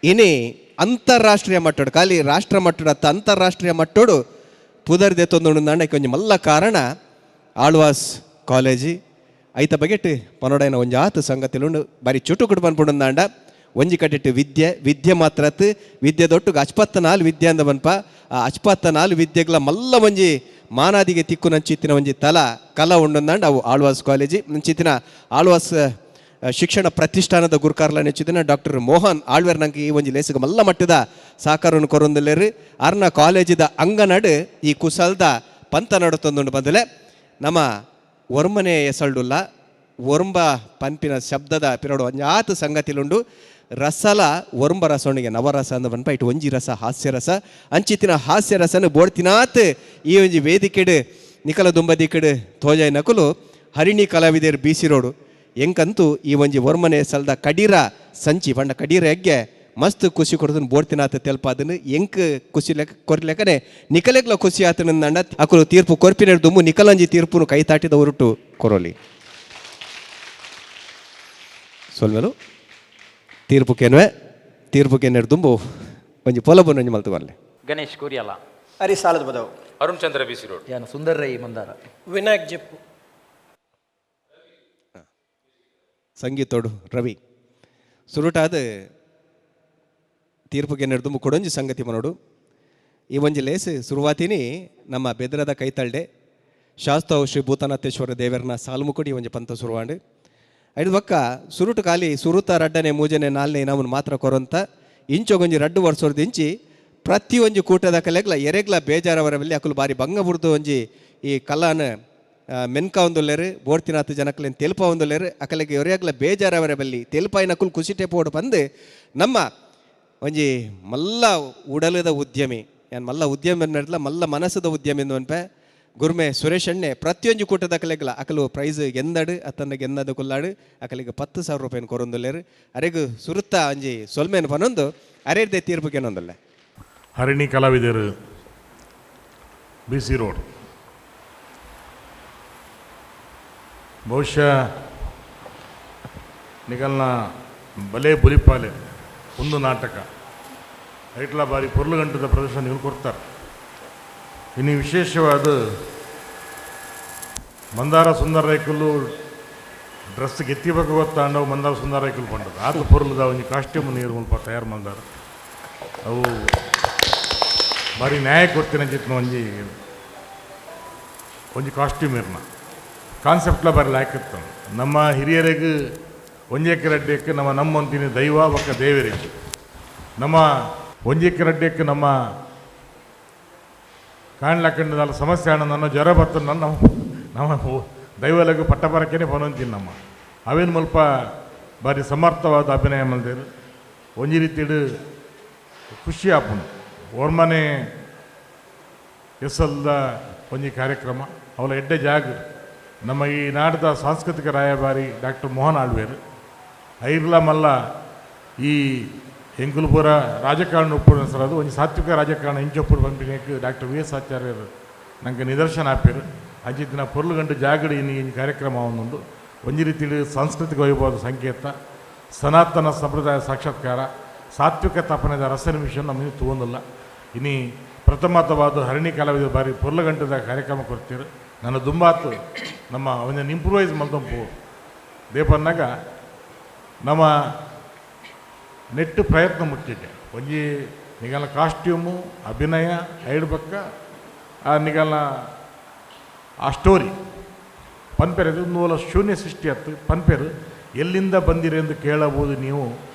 ಇನಿ ಅಂತಾರಾಷ್ಟ್ರೀಯ ಮಟ್ಟೋಡು ಖಾಲಿ ರಾಷ್ಟ್ರ ಮಟ್ಟೋಡು ಅತ್ತ ಅಂತಾರಾಷ್ಟ್ರೀಯ ಮಟ್ಟೋಡು ಪುದರ್ದೆ ತೊಂದುಂಡು ಒಂಜಿ ಮಲ್ಲ ಕಾರಣ ಆಳ್ವಾಸ್ ಕಾಲೇಜಿ. ಐತ ಬಗೆಟ್ ಪನೋಡೈನ ಒಂಜಿ ಆತು ಸಂಗತಿಲುಂಡು ಬಾರಿ ಚುಟುಕುಡು ಪನ್ಪುಂಡುಂದಾಂಡ ಒಂಜಿ ಕಟ್ಟಿಟ್ಟು ವಿದ್ಯೆ ವಿದ್ಯೆ ಮಾತ್ರ ಅತ್ ವಿದ್ಯೆ ದೊಟ್ಟುಗು ಅಚ್ಪತ್ತ ನಾಲ್ ವಿದ್ಯೆ ಅಂದ ಬನ್ಪ. ಆ ಅಚ್ಪತ್ತ ನಾಲ್ ವಿದ್ಯೆಗಳ ಮಲ್ಲ ಒಂಜಿ ಮಾನಾದಿಗೆ ತಿಕ್ಕು ನಂಚಿತ್ತಿನ ಒಂಜಿ ತಲ ಕಲ ಉಂಡುಂದಾಂಡ ಅವು ಆಳ್ವಾಸ್ ಕಾಲೇಜಿ. ನಂಚಿತ್ತಿನ ಆಳ್ವಾಸ್ ಶಿಕ್ಷಣ ಪ್ರತಿಷ್ಠಾನದ ಗುರುಕಾರ್ಲ ನೆಚ್ಚಿದಿನ ಡಾಕ್ಟರ್ ಮೋಹನ್ ಆಳ್ವೇರ್ ನಂಗೆ ಈ ಒಂಜಿ ಲೇಸಿಗೆ ಮಲ್ಲ ಮಟ್ಟದ ಸಾಕಾರನ್ನು ಕೊರೊಂದುಲ್ಲೆರ್. ಅರ್ನ ಕಾಲೇಜಿದ ಅಂಗನಡು ಈ ಕುಸಲ್ದ ಪಂತ ನಡುತ್ತೊಂದುಂಡು ಬಂದಲೆ ನಮ್ಮ ಒರ್ಮನೆ ಎಸಲ್ಡುಲ್ಲ ಒರ್ಂಬ ಪನ್ಪಿನ ಶಬ್ದದ ಪಿರಡು ಒಂಜಾತ್ ಸಂಗತಿಲುಂಡು. ರಸಲ ಒರ್ಂಬ ರಸೊಣಿಗೆ ನವರಸ ಅಂದ ಪನ್ಪ ಇಟ್ಟು ಒಂಜಿ ರಸ ಹಾಸ್ಯರಸ ಅಂಚಿತ್ತಿನ ಹಾಸ್ಯರಸನ ಬೋಡ್ತಿನಾತ್ ಈ ಒಂಜಿ ವೇದಿಕೆಡು ನಿಕಲ ದುಂಬದಿಕೆಡು ತೋಜಾಯಿ ನಕುಲು ಹರಿಣಿ ಕಲಾವಿದೆರ್ ಬಿ ಸಿ ರೋಡು ಎಂಕಂತೂ ಈ ಒಂಜಿ ಒರ್ಮನೆ ಸಲ್ದ ಕಡೀರ ಸಂಚಿ ಪಂಡ ಕಡೀರ ಎಗ್ಗೆ ಮಸ್ತ್ ಖುಷಿ ಕೊಡ್ತನ ಬೋಡ್ತಿನಾತ ತೆಲ್ಪಾದನು ಎಂಕ್ ಖುಷಿ ಲೆಕ್ಕ ಕೊರ್ಲೆಕ್ಕನೆ ನಿಕಲೆಗ್ಲ ಖುಷಿ ಆತನ ಅಕುಲು ತೀರ್ಪು ಕೊರ್ಪಿನ ದುಮ್ಮು ನಿಕಲಂಜಿ ತೀರ್ಪುನು ಕೈ ತಾಟಿದ ಹೊರಟು ಕೊರೋಲಿ ಸೊಲ್ಮೆಲು ತೀರ್ಪು ಕೆನ್ವೆ ತೀರ್ಪು ಕೆನ್ನೆರ್ ದುಂಬು ಒಂಜಿ ಪೊಲಬು ಒಂಜಿ ಮಲ್ತು ಬರ್ಲೆ. ಗಣೇಶ್ ಕೂರಿಯಲ್ಲ. ಅರಿ ಸಾಲದ ಬದವು. Arun Chandra B C road. ಯಾನು ಸುಂದರ್ ರೈ ಮಂದಾರ. ವಿನಾಯಕ್ ಜಪ್ಪು. ಸಂಗೀತೋಡು ರವಿ ಸುರುಟಾದ ತೀರ್ಪು ಕೆನ್ನೆರ್ ದುಂಬು ಕೊಡೊಂಜಿ ಸಂಗತಿ ಮನೋಡು. ಈ ಒಂಜಿ ಲೇಸ್ ಸುರುವಾತಿನಿ ನಮ್ಮ ಬೆದ್ರದ ಕೈತಳ್ಡೆ ಶಾಸ್ತಾವ್ ಶ್ರೀ ಭೂತನಾಥೇಶ್ವರ ದೇವರನ ಸಾಲ್ಮುಕುಡಿ ಒಂಜಿ ಪಂತ ಸುರುವಾಂಡು. ಐದು ಬಕ್ಕ ಸುರುಟು ಖಾಲಿ ಸುರುತ ರಡ್ಡನೆ ಮೂಜನೆ ನಾಲ್ನೇ ನಮ್ಮನ್ನು ಮಾತ್ರ ಕೊರಂತ ಇಂಚೊಗೊಂಜಿ ರಡ್ಡು ವರ್ಷದ ಇಂಚಿ ಪ್ರತಿ ಒಂಜಿ ಕೂಟದ ಕಲೆಗ್ಲ ಎರೆಗ್ಲ ಬೇಜಾರವರ ಬಲ್ಲಿ ಅಕುಲು ಬಾರಿ ಭಂಗ ಬುರ್ದು ಒಂಜಿ ಈ ಕಲಾನ ಮೆನ್ಕಾವೊಂದುಲ್ಲೆರ್ ಬೋಡ್ತಿನಾತ್ ಜನಕ್ಲೆನ್ ತೆಲ್ಪಾವೊಂದುಲ್ಲೆರ್. ಅಕಲೆಗ್ ಒರಿಯಾಗ್ಲ ಬೇಜಾರವರೆ ಬಲ್ಲಿ, ತೆಲ್ಪಾಯಿನಕುಲು ಖುಷಿಟೆ ಪೋಡು ಪಂದ್ ನಮ್ಮ ಒಂಜಿ ಮಲ್ಲ ಉಡಲದ ಉದ್ಯಮಿ, ಯಾನ್ ಮಲ್ಲ ಉದ್ಯಮಿ ಪನ್ಪೆರ್ಲ ಮಲ್ಲ ಮನಸ್ಸುದ ಉದ್ಯಮಿ ಪನ್ಪೆ ಗುರ್ಮೆ ಸುರೇಶ್ ಅಣ್ಣೆ. ಪ್ರತಿಯೊಂಜಿ ಕೂಟದ ಅಕಲೆಗ್ಲ ಅಕಲು ಪ್ರೈಸ್ ಗೆಂದಡು ಅತ್ತಂಡ ಗೆಂದದ ಕುಲ್ಲಾಡು ಅಕಲಿಗೆ 10,000 ರೂಪಾಯಿನ ಕೊರೊಂದುಲ್ಲೆರ್. ಅರೆಗ್ ಸುರುತ್ತ ಒಂಜಿ ಸೊಲ್ಮೆನ್ ಪನೊಂದು ಅರೆರ್ದೆ ತೀರ್ಪು ಗೆನೊಂದುಲ್ಲೆ. ಹರಿಣಿ ಕಲಾವಿದರು ಬಿ ಸಿ ರೋಡ್. ಬಹುಶಃ ನಿಗಲ್ನ ಬಲೆ ಬುಲಿಪಾಲೆ ಒಂದು ನಾಟಕ ಐಟ್ಲ ಬಾರಿ ಪೊರ್ಲುಗಂಟದ ಪ್ರದರ್ಶನ ನೀವು ಕೊಡ್ತಾರೆ. ಇನ್ನು ವಿಶೇಷವಾದ ಮಂದಾರ ಸುಂದರ ರೈಕುಲು ಡ್ರೆಸ್ ಗೆತ್ತಿಬೇಕು ಗೊತ್ತಾಂಡವು ಮಂದಾರ ಸುಂದರ ರೈಕುಲು ಪಂಡದು ಆತ ಪೊರ್ಲುದ ಒಂಜಿ ಕಾಸ್ಟ್ಯೂಮ್ ನೀರು ಮುಲ್ಪ ತಯಾರು ಮಂದಾರ ಅವು ಬಾರಿ ನ್ಯಾಯ ಕೊಡ್ತೀನಿ ಅಂಚಿತ್ನ ಒಂಜಿ ಒಂಜಿ ಕಾಸ್ಟ್ಯೂಮ್ ಇರ್ನ ಕಾನ್ಸೆಪ್ಟ್ಲ ಬಾರಿ ಲಾಯ್ಕಿತ್ತು. ನಮ್ಮ ಹಿರಿಯರಿಗೆ ಒಂಜೇಕ ರಡ್ಡೆಕ್ಕೆ ನಮ್ಮ ನಮ್ಮಂತಿನ ದೈವ ಬೊಕ್ಕ ದೇವರಿಗೆ ನಮ್ಮ ಒಂಜೇಕ ರಡ್ಡೆಕ್ಕೆ ನಮ್ಮ ಕಾಣ್ಲಕ್ಕಂಡದಲ್ಲ ಸಮಸ್ಯೆ ಹಣ ನನ್ನ ಜ್ವರ ಬತ್ತ ನಮ್ಮ ನಮ್ಮ ದೈವಲಗು ಪಟ್ಟಪರಕ್ಕೇನೆ ಪನೊಂತೀನಿ ನಮ್ಮ ಅವೇನು ಮುಲ್ಪ ಬಾರಿ ಸಮರ್ಥವಾದ ಅಭಿನಯ ಮಲ್ದೇರು ಒಂಜಿ ರೀತಿಡು ಖುಷಿ ಆಪುಂಡು. ಓರ್ಮನೆ ಎಸಲ್ದ ಒಂಜಿ ಕಾರ್ಯಕ್ರಮ ಅವಳ ಎಡ್ಡೆ ಜಾಗ ನಮ್ಮ ಈ ನಾಡದ ಸಾಂಸ್ಕೃತಿಕ ರಾಯಭಾರಿ ಡಾಕ್ಟರ್ ಮೋಹನ್ ಆಳ್ವೇರು ಐರ್ಲ ಮಲ್ಲ ಈ ಎಂಕುಲ್ಪುರ ರಾಜಕಾರಣ ಉಪ್ಪುಡು ಸರ್ ಅದು ಒಂಜಿ ಸಾತ್ವಿಕ ರಾಜಕಾರಣ ಇಂಚೊಪ್ಪುಡು ಪನ್ಪಿನಕ್ಕೆ ಡಾಕ್ಟರ್ ವಿ ಎಸ್ ಆಚಾರ್ಯರು ನಂಗೆ ನಿದರ್ಶನ ಆಪೇರು. ಅಂಚಿತ್ತಿನ ಪೊರ್ಲುಗಂಟು ಜಾಗಡಿ ಇನ್ನು ಈ ಕಾರ್ಯಕ್ರಮ ಒಂದೊಂದು ಒಂಜಿ ರೀತಿಯಲ್ಲಿ ಸಾಂಸ್ಕೃತಿಕ ವೈಭವದ ಸಂಕೇತ, ಸನಾತನ ಸಂಪ್ರದಾಯ ಸಾಕ್ಷಾತ್ಕಾರ, ಸಾತ್ವಿಕ ತಪನದ ರಸನ ವಿಷಯ ನಮಗೆ ತಗೊಂಡಿಲ್ಲ. ಇನ್ನು ಪ್ರಥಮತವಾದ ಹರಿಣಿ ಕಲಾವಿದ ಬಾರಿ ಪೊರ್ಲುಗಂಟದ ಕಾರ್ಯಕ್ರಮ ಕೊಡ್ತೀರು. ನನ್ನ ದುಂಬಾತು ನಮ್ಮ ಒಂದನ್ನು ಇಂಪ್ರೂವೈಸ್ ಮಲ್ತಂಪು ದೇಪನ್ನಾಗ ನಮ್ಮ ನೆಟ್ಟು ಪ್ರಯತ್ನ ಮುಖ್ಯಕ್ಕೆ ಒಂಜಿ ನಿಗಲ ಕಾಸ್ಟ್ಯೂಮು ಅಭಿನಯ ಐಡ್ ಬಕ್ಕ ಆ ನಿಗಲ ಆ ಸ್ಟೋರಿ ಪನ್ಪೆರ್ ನೂಲ ಶೂನ್ಯ ಸೃಷ್ಟಿ ಆಯ್ತು. ಪನ್ಪೆರು ಎಲ್ಲಿಂದ ಬಂದಿರಿ ಎಂದು ಕೇಳಬಹುದು ನೀವು,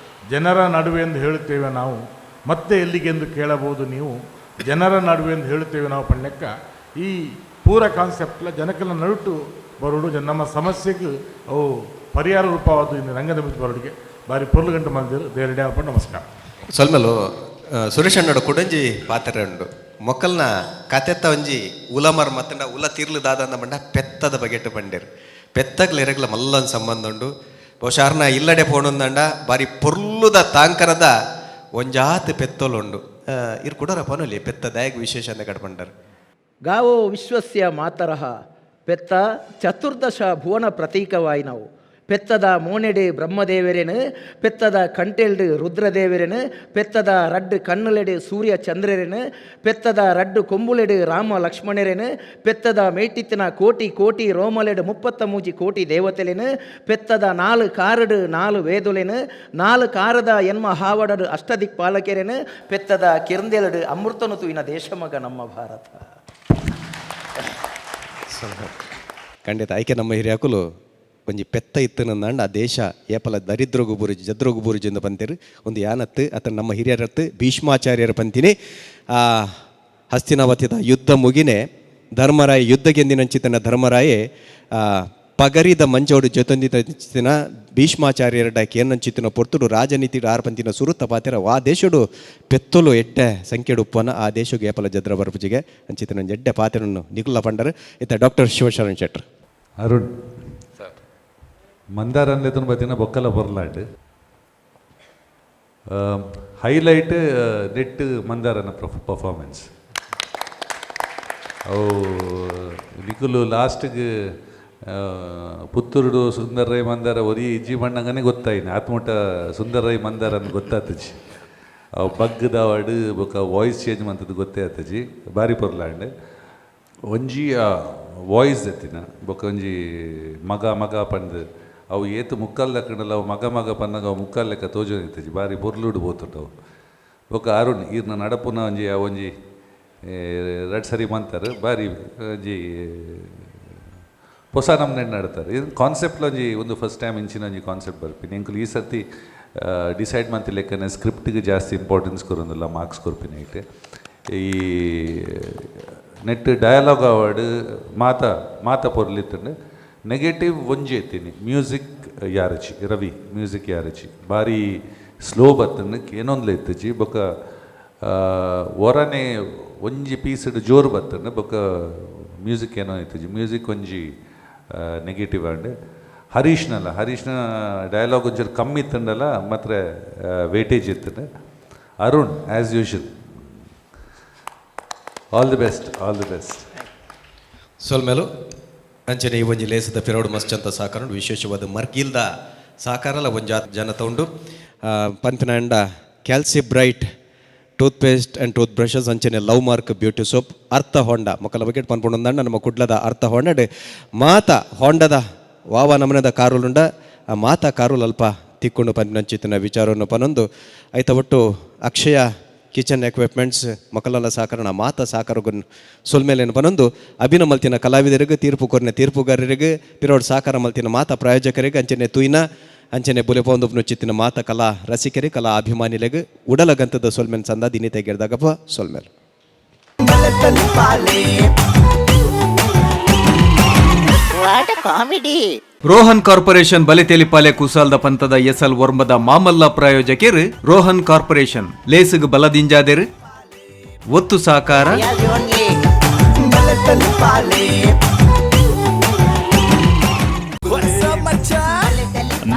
ಜನರ ನಡುವೆ ಎಂದು ಹೇಳುತ್ತೇವೆ ನಾವು, ಮತ್ತೆ ಎಲ್ಲಿಗೆ ಎಂದು ಕೇಳಬಹುದು ನೀವು, ಜನರ ನಡುವೆ ಎಂದು ಹೇಳುತ್ತೇವೆ ನಾವು ಪಣ್ಯಕ್ಕ ಈ ಪೂರ ಕಾನ್ಸೆಪ್ಟ್ಲ ಜನಕ್ಕೆಲ್ಲ ನಡುಟು ಬರೋಡು ನಮ್ಮ ಸಮಸ್ಯೆಗೆ ಅವು ಪರಿಹಾರ ರೂಪವಾದ ಇನ್ನು ರಂಗದ ಮಿತ್ತು ಬರೋಡಿಗೆ ಬಾರಿ ಪೊರ್ಲು ಗಂಟು ಮಂದಿರು ದೇವರಡೆ ನಮಸ್ಕಾರ. ಸೊಲ್ಮೆಲು ಸುರೇಶ್ ಅಣ್ಣಡ ಕೊಡಂಜಿ ಪಾತ್ರ ಉಂಡು ಮೊಕ್ಕಲ್ನ ಕತೆತ್ತ ಒಂಜಿ ಉಲಮರ್ ಮತ್ತಂಡ ಉಲ ತಿರ್ಲು ದಾದಂದ ಮಂಡ ಪೆತ್ತದ ಬಗೆಟ್ ಬಂಡೇರು. ಪೆತ್ತಗ್ಲ ಎರಗ್ಲ ಮಲ್ಲೊಂದು ಸಂಬಂಧ ಉಂಡು. ಬಹುಶಃ ಅರ್ನ ಇಲ್ಲಡೆ ಪೋಣೊಂದಂಡ ಬಾರಿ ಪೊರ್ಲುದ ತಾಂಕರದ ಒಂಜಾತ್ ಪೆತ್ತೋಲುಂಡು. ಇರ್ ಕುಡರ ಪನೊಲಿ ಪೆತ್ತ ದಾಯಗ್ ವಿಶೇಷ ಅಂದ ಕಡ್ಪಂಡರು. ಗಾವೋ ವಿಶ್ವಸ್ಯ ಮಾತರಃ ಪೆತ್ತ ಚತುರ್ದಶ ಭುವನ ಪ್ರತೀಕವಾಯಿನವು. ಪೆತ್ತದ ಮೋನೆಡೆ ಬ್ರಹ್ಮದೇವರೇನು, ಪೆತ್ತದ ಕಂಟೆಲ್ಡು ರುದ್ರದೇವರೇನು, ಪೆತ್ತದ ರಡ್ಡು ಕಣ್ಣುಲೆಡೆ ಸೂರ್ಯ ಚಂದ್ರರೇನು, ಪೆತ್ತದ ರಡ್ಡು ಕೊಂಬುಲೆಡು ರಾಮ ಲಕ್ಷ್ಮಣರೇನು, ಪೆತ್ತದ ಮೇಟಿತ್ತಿನ ಕೋಟಿ ಕೋಟಿ ರೋಮಲೆಡು 33 ಕೋಟಿ ದೇವತೆಲೇನು, ಪೆತ್ತದ 4 ಕಾರಡು 4 ವೇದುಲೇನು, 4 ಕಾರದ ಎನ್ಮ ಹಾವಡಡು ಅಷ್ಟದಿಕ್ಪಾಲಕೆರೇನು, ಪೆತ್ತದ ಕಿರ್ಂದೆಲಡು ಅಮೃತನು ತುಯಿನ ದೇಶಮಗ ನಮ್ಮ ಭಾರತ. ಖಂಡಿತ ಆಯ್ಕೆ ನಮ್ಮ ಹಿರಿಯಾಕುಲು ಒಂಜಿ ಪೆತ್ತ ಇತ್ತು ನಂದಾಂಡ ಆ ದೇಶ ಏಪಲ ದರಿದ್ರಗು ಬುರುಜಿ ಜದ್ರಗು ಬುರುಜಿ ಎಂದು ಬಂತೇರು. ಒಂದು ಯಾನತ್ತು ಅತ ನಮ್ಮ ಹಿರಿಯರತ್ತು ಭೀಷ್ಮಾಚಾರ್ಯರ ಪಂತಿನಿ. ಆ ಹಸ್ತಿನಾವತಿದ ಯುದ್ಧ ಮುಗಿನೆ ಧರ್ಮರಾಯ ಯುದ್ಧ ಗೆಂದಿನಂಚಿತನ ಧರ್ಮರಾಯೆ ಪಗರಿದ ಮಂಜೋಡು ಜೊತೊಂದಿನ ಭೀಷ್ಮಾಚಾರ್ಯರ ಕೇನಂಚಿತನ ಪೊರ್ತುಡು ರಾಜನೀತಿ ಆರ್ ಪಂತಿನ ಸುರುತ್ತ ಪಾತೆರ ಆ ದೇಶಡು ಪೆತ್ತೊಲು ಎಡ್ಡೆ ಸಂಖ್ಯೆಡು ಉಪ್ಪನ ಆ ದೇಶಕ್ಕೆ ಏಪಲ ಜದ್ರ ಬರಪುಜಿಗೆ ಅಂಚಿತನ ಎಡ್ಡೆ ಪಾತೆರನ್ನು ನಿಗುಲ ಪಂಡರು. ಇತ್ತ ಡಾಕ್ಟರ್ ಶಿವಶರಣ್ ಶೆಟ್ಟರ್. ಅರುಣ್ ಮಂದಾರ ಅನ್ಲೆತನ ಬತ್ತಿನ ಬೊಕ್ಕಲ ಬೊರ್ಲಾಂಡ್ ಹೈಲೈಟ್ ನೆಟ್ ಮಂದಾರನ ಪರ್ಫಾರ್ಮೆನ್ಸ್. ಅವು ನಿಕುಲು ಲಾಸ್ಟ್ಗೆ ಪುತ್ತೂರುಡು ಸುಂದರ ರೈ ಮಂದಾರ ಒರಿ ಇಜ್ಜಿ ಬಣ್ಣಂಗನೇ ಗೊತ್ತಾಯಿನ ಆತ್ಮೂಟ ಸುಂದರ ರೈ ಮಂದಾರನ್ ಗೊತ್ತಾತಜಿ. ಅವು ಬಗ್ಗದ ವಾಡು ಬೊಕ್ಕ ವಾಯ್ಸ್ ಚೇಂಜ್ ಮಂತದ್ದು ಗೊತ್ತೇ ಆತಜಿ ಬಾರಿ ಪೊರ್ಲಾಂಡ್. ಒಂಜಿ ವಾಯ್ಸ್ ಎತ್ತಿನ ಬೊಕ್ಕ ಒಂಜಿ ಮಗ ಮಗ ಪಂದ್ ಅವು ಏತು ಮುಕ್ಕಾಲ್ ದಕ್ಕಂಡಲ ಅವು ಮಗ ಮಗ ಪನ್ನಗ ಅವು ಮುಕ್ಕಾಲ್ ಲೆಕ್ಕ ತೋಜೋನಿತ್ತಜಿ ಬಾರಿ ಬೊರ್ಲುಡು ಬೋತುಂಟವು. ಬೊಕ್ಕ ಅರುಣ್ ಈರ್ನ ನಡಪುನ ಒಂಜಿ ಆ ಒಂಜಿ ರಡ್ ಸರಿ ಮಂತಾರೆ ಬಾರಿ ಒಂಜಿ ಹೊಸ ನಮ್ನೆ ನಡ್ತಾರೆ. ಇದು ಕಾನ್ಸೆಪ್ಟ್ ಒಂಜಿ ಒಂದು ಫಸ್ಟ್ ಟೈಮ್ ಇಂಚಿನ ಒಂಜಿ ಕಾನ್ಸೆಪ್ಟ್ ಬರ್ಪಿನಿ. ಎಂಕುಲು ಈ ಸರ್ತಿ ಡಿಸೈಡ್ ಮಂತಿ ಲೆಕ್ಕನೆ ಸ್ಕ್ರಿಪ್ಟಿಗೆ ಜಾಸ್ತಿ ಇಂಪಾರ್ಟೆನ್ಸ್ ಕೊರೊಂದಿಲ್ಲ ಮಾರ್ಕ್ಸ್ ಕೊರ್ಪಿನಿ ಐಟ್. ಈ ನೆಟ್ ಡಯಲಾಗ್ ಅವಾರ್ಡ್ ಮಾತ ಮಾತ ಪೊರ್ಲಿತ್ತಂಡು ನೆಗೆಟಿವ್ ಒಂಜಿ ಎತ್ತೀನಿ ಮ್ಯೂಸಿಕ್ ಯಾರಚಿ ರವಿ ಮ್ಯೂಸಿಕ್ ಯಾರಚಿ ಬಾರಿ ಸ್ಲೋ ಬತ್ತಂಡು ಏನೊಂದ್ಲ ಇತ್ತುಜಿ ಬೊಕ ಒರನೆ ಒಂಜಿ ಪೀಸ್ಡ್ ಜೋರು ಬತ್ತಂಡು ಬೊಕ ಮ್ಯೂಸಿಕ್ ಏನೋ ಇತ್ತುಜಿ ಮ್ಯೂಸಿಕ್ ಒಂಜಿ ನೆಗೆಟಿವ್ ಆಂಡ್ ಹರೀಶ್ನಲ್ಲ ಹರೀಶ್ನ ಡಯಲಾಗ್ ಒಂಚೂರು ಕಮ್ಮಿ ಇತ್ತಂಡಲ್ಲ ಮಾತ್ರ ವೇಟೇಜ್ ಇತ್ತಂಡೆ Arun as usual all the best all the best. ಸೊಲ್ಮೇಲು ಅಂಚನೆ ಈ ಒಂಜಿ ಲೇಸದ ಪಿರೋಡು ಮಸ್ಚಂತ ಸಾಕಾರ ವಿಶೇಷವಾದ ಮರ್ಗಿಲ್ದ ಸಾಕಾರಲ ಒಂಜಾತ್ ಜನತ ಉಂಡು. ಪಂಪಿನ ಕ್ಯಾಲ್ಸಿ bright tooth paste and tooth brushes ಅಂಚನೆ love mark beauty soap Artha Honda ಮೊಕಲ ಬಗ್ಗೆ ಪನ್ಪುಂಡು ನಮ್ಮ ಕುಡ್ಲದ ಅರ್ಥ ಹೊಂಡಡ್ ಮಾತ ಹೊಂಡದ ವಾವ ನಮನದ ಕಾರುಲುಂಡ ಆ ಮಾತ ಕಾರುಲು ಅಲ್ಪ ತಿಕ್ಕೊಂಡು ಪಂಪಿನಂಚಿತ್ತಿನ ವಿಚಾರವನ್ನು ಪನೊಂದು ಐತ ಒಟ್ಟು ಅಕ್ಷಯ ಕಿಚನ್ ಎಕ್ವಿಪ್ಮೆಂಟ್ಸ್ ಮಕ್ಕಳೆಲ್ಲ ಸಾಕರಣ ಮಾತ ಸಾಕರಗನ್ ಸೊಲ್ಮೇಲೇನು ಪನೊಂದು ಅಭಿನ ಮಲ್ತಿನ ಕಲಾವಿದರಿಗೆ ತೀರ್ಪು ಕೊರ್ನೆ ತೀರ್ಪುಗಾರರಿಗೆ ಪಿರೋಡ್ ಸಾಕಾರ ಮಲ್ತಿನ ಮಾತ ಪ್ರಾಯೋಜಕರಿಗೆ ಅಂಚನೆ ತುಯ್ನ ಅಂಚನೆ ಬುಲೆಪೊಂದು ಚಿತ್ತಿನ ಮಾತ ಕಲಾ ರಸಿಕರಿ ಕಲಾ ಅಭಿಮಾನಿಲೆಗ್ ಉಡಲಗಂತದ ಸೊಲ್ಮೇನ್ ಸಂದ ದಿನಿತೆ ಗೆರ್ದಾಗಪ್ಪ ಸೊಲ್ಮೇಲ್. ರೋಹನ್ ಕಾರ್ಪೊರೇಷನ್ ಬಲೆತೇಲಿಪಾಲೆ ಕುಸಾಲ್ದ ಪಂತದ ಎಸಲ್ ಒರ್ಮದ ಮಾಮಲ್ಲ ಪ್ರಾಯೋಜಕರು ರೋಹನ್ ಕಾರ್ಪೊರೇಷನ್ ಲೇಸುಗ್ ಬಲದಿಂಜಾದೆರು ಒತ್ತು ಸಾಕಾರ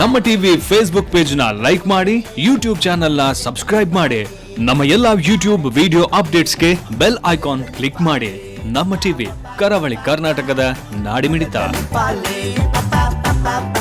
ನಮ್ಮ ಟಿವಿ ಫೇಸ್ಬುಕ್ ಪೇಜ್ ನ ಲೈಕ್ ಮಾಡಿ, ಯೂಟ್ಯೂಬ್ ಚಾನೆಲ್ ನ ಸಬ್ಸ್ಕ್ರೈಬ್ ಮಾಡಿ, ನಮ್ಮ ಎಲ್ಲಾ ಯೂಟ್ಯೂಬ್ ವಿಡಿಯೋ ಅಪ್ಡೇಟ್ಸ್ಗೆ ಬೆಲ್ ಐಕಾನ್ ಕ್ಲಿಕ್ ಮಾಡಿ. ನಮ್ಮ ಟಿವಿ ಕರಾವಳಿ ಕರ್ನಾಟಕದ ನಾಡಿಮಿಡಿತ. Pa, pa, pa, pa.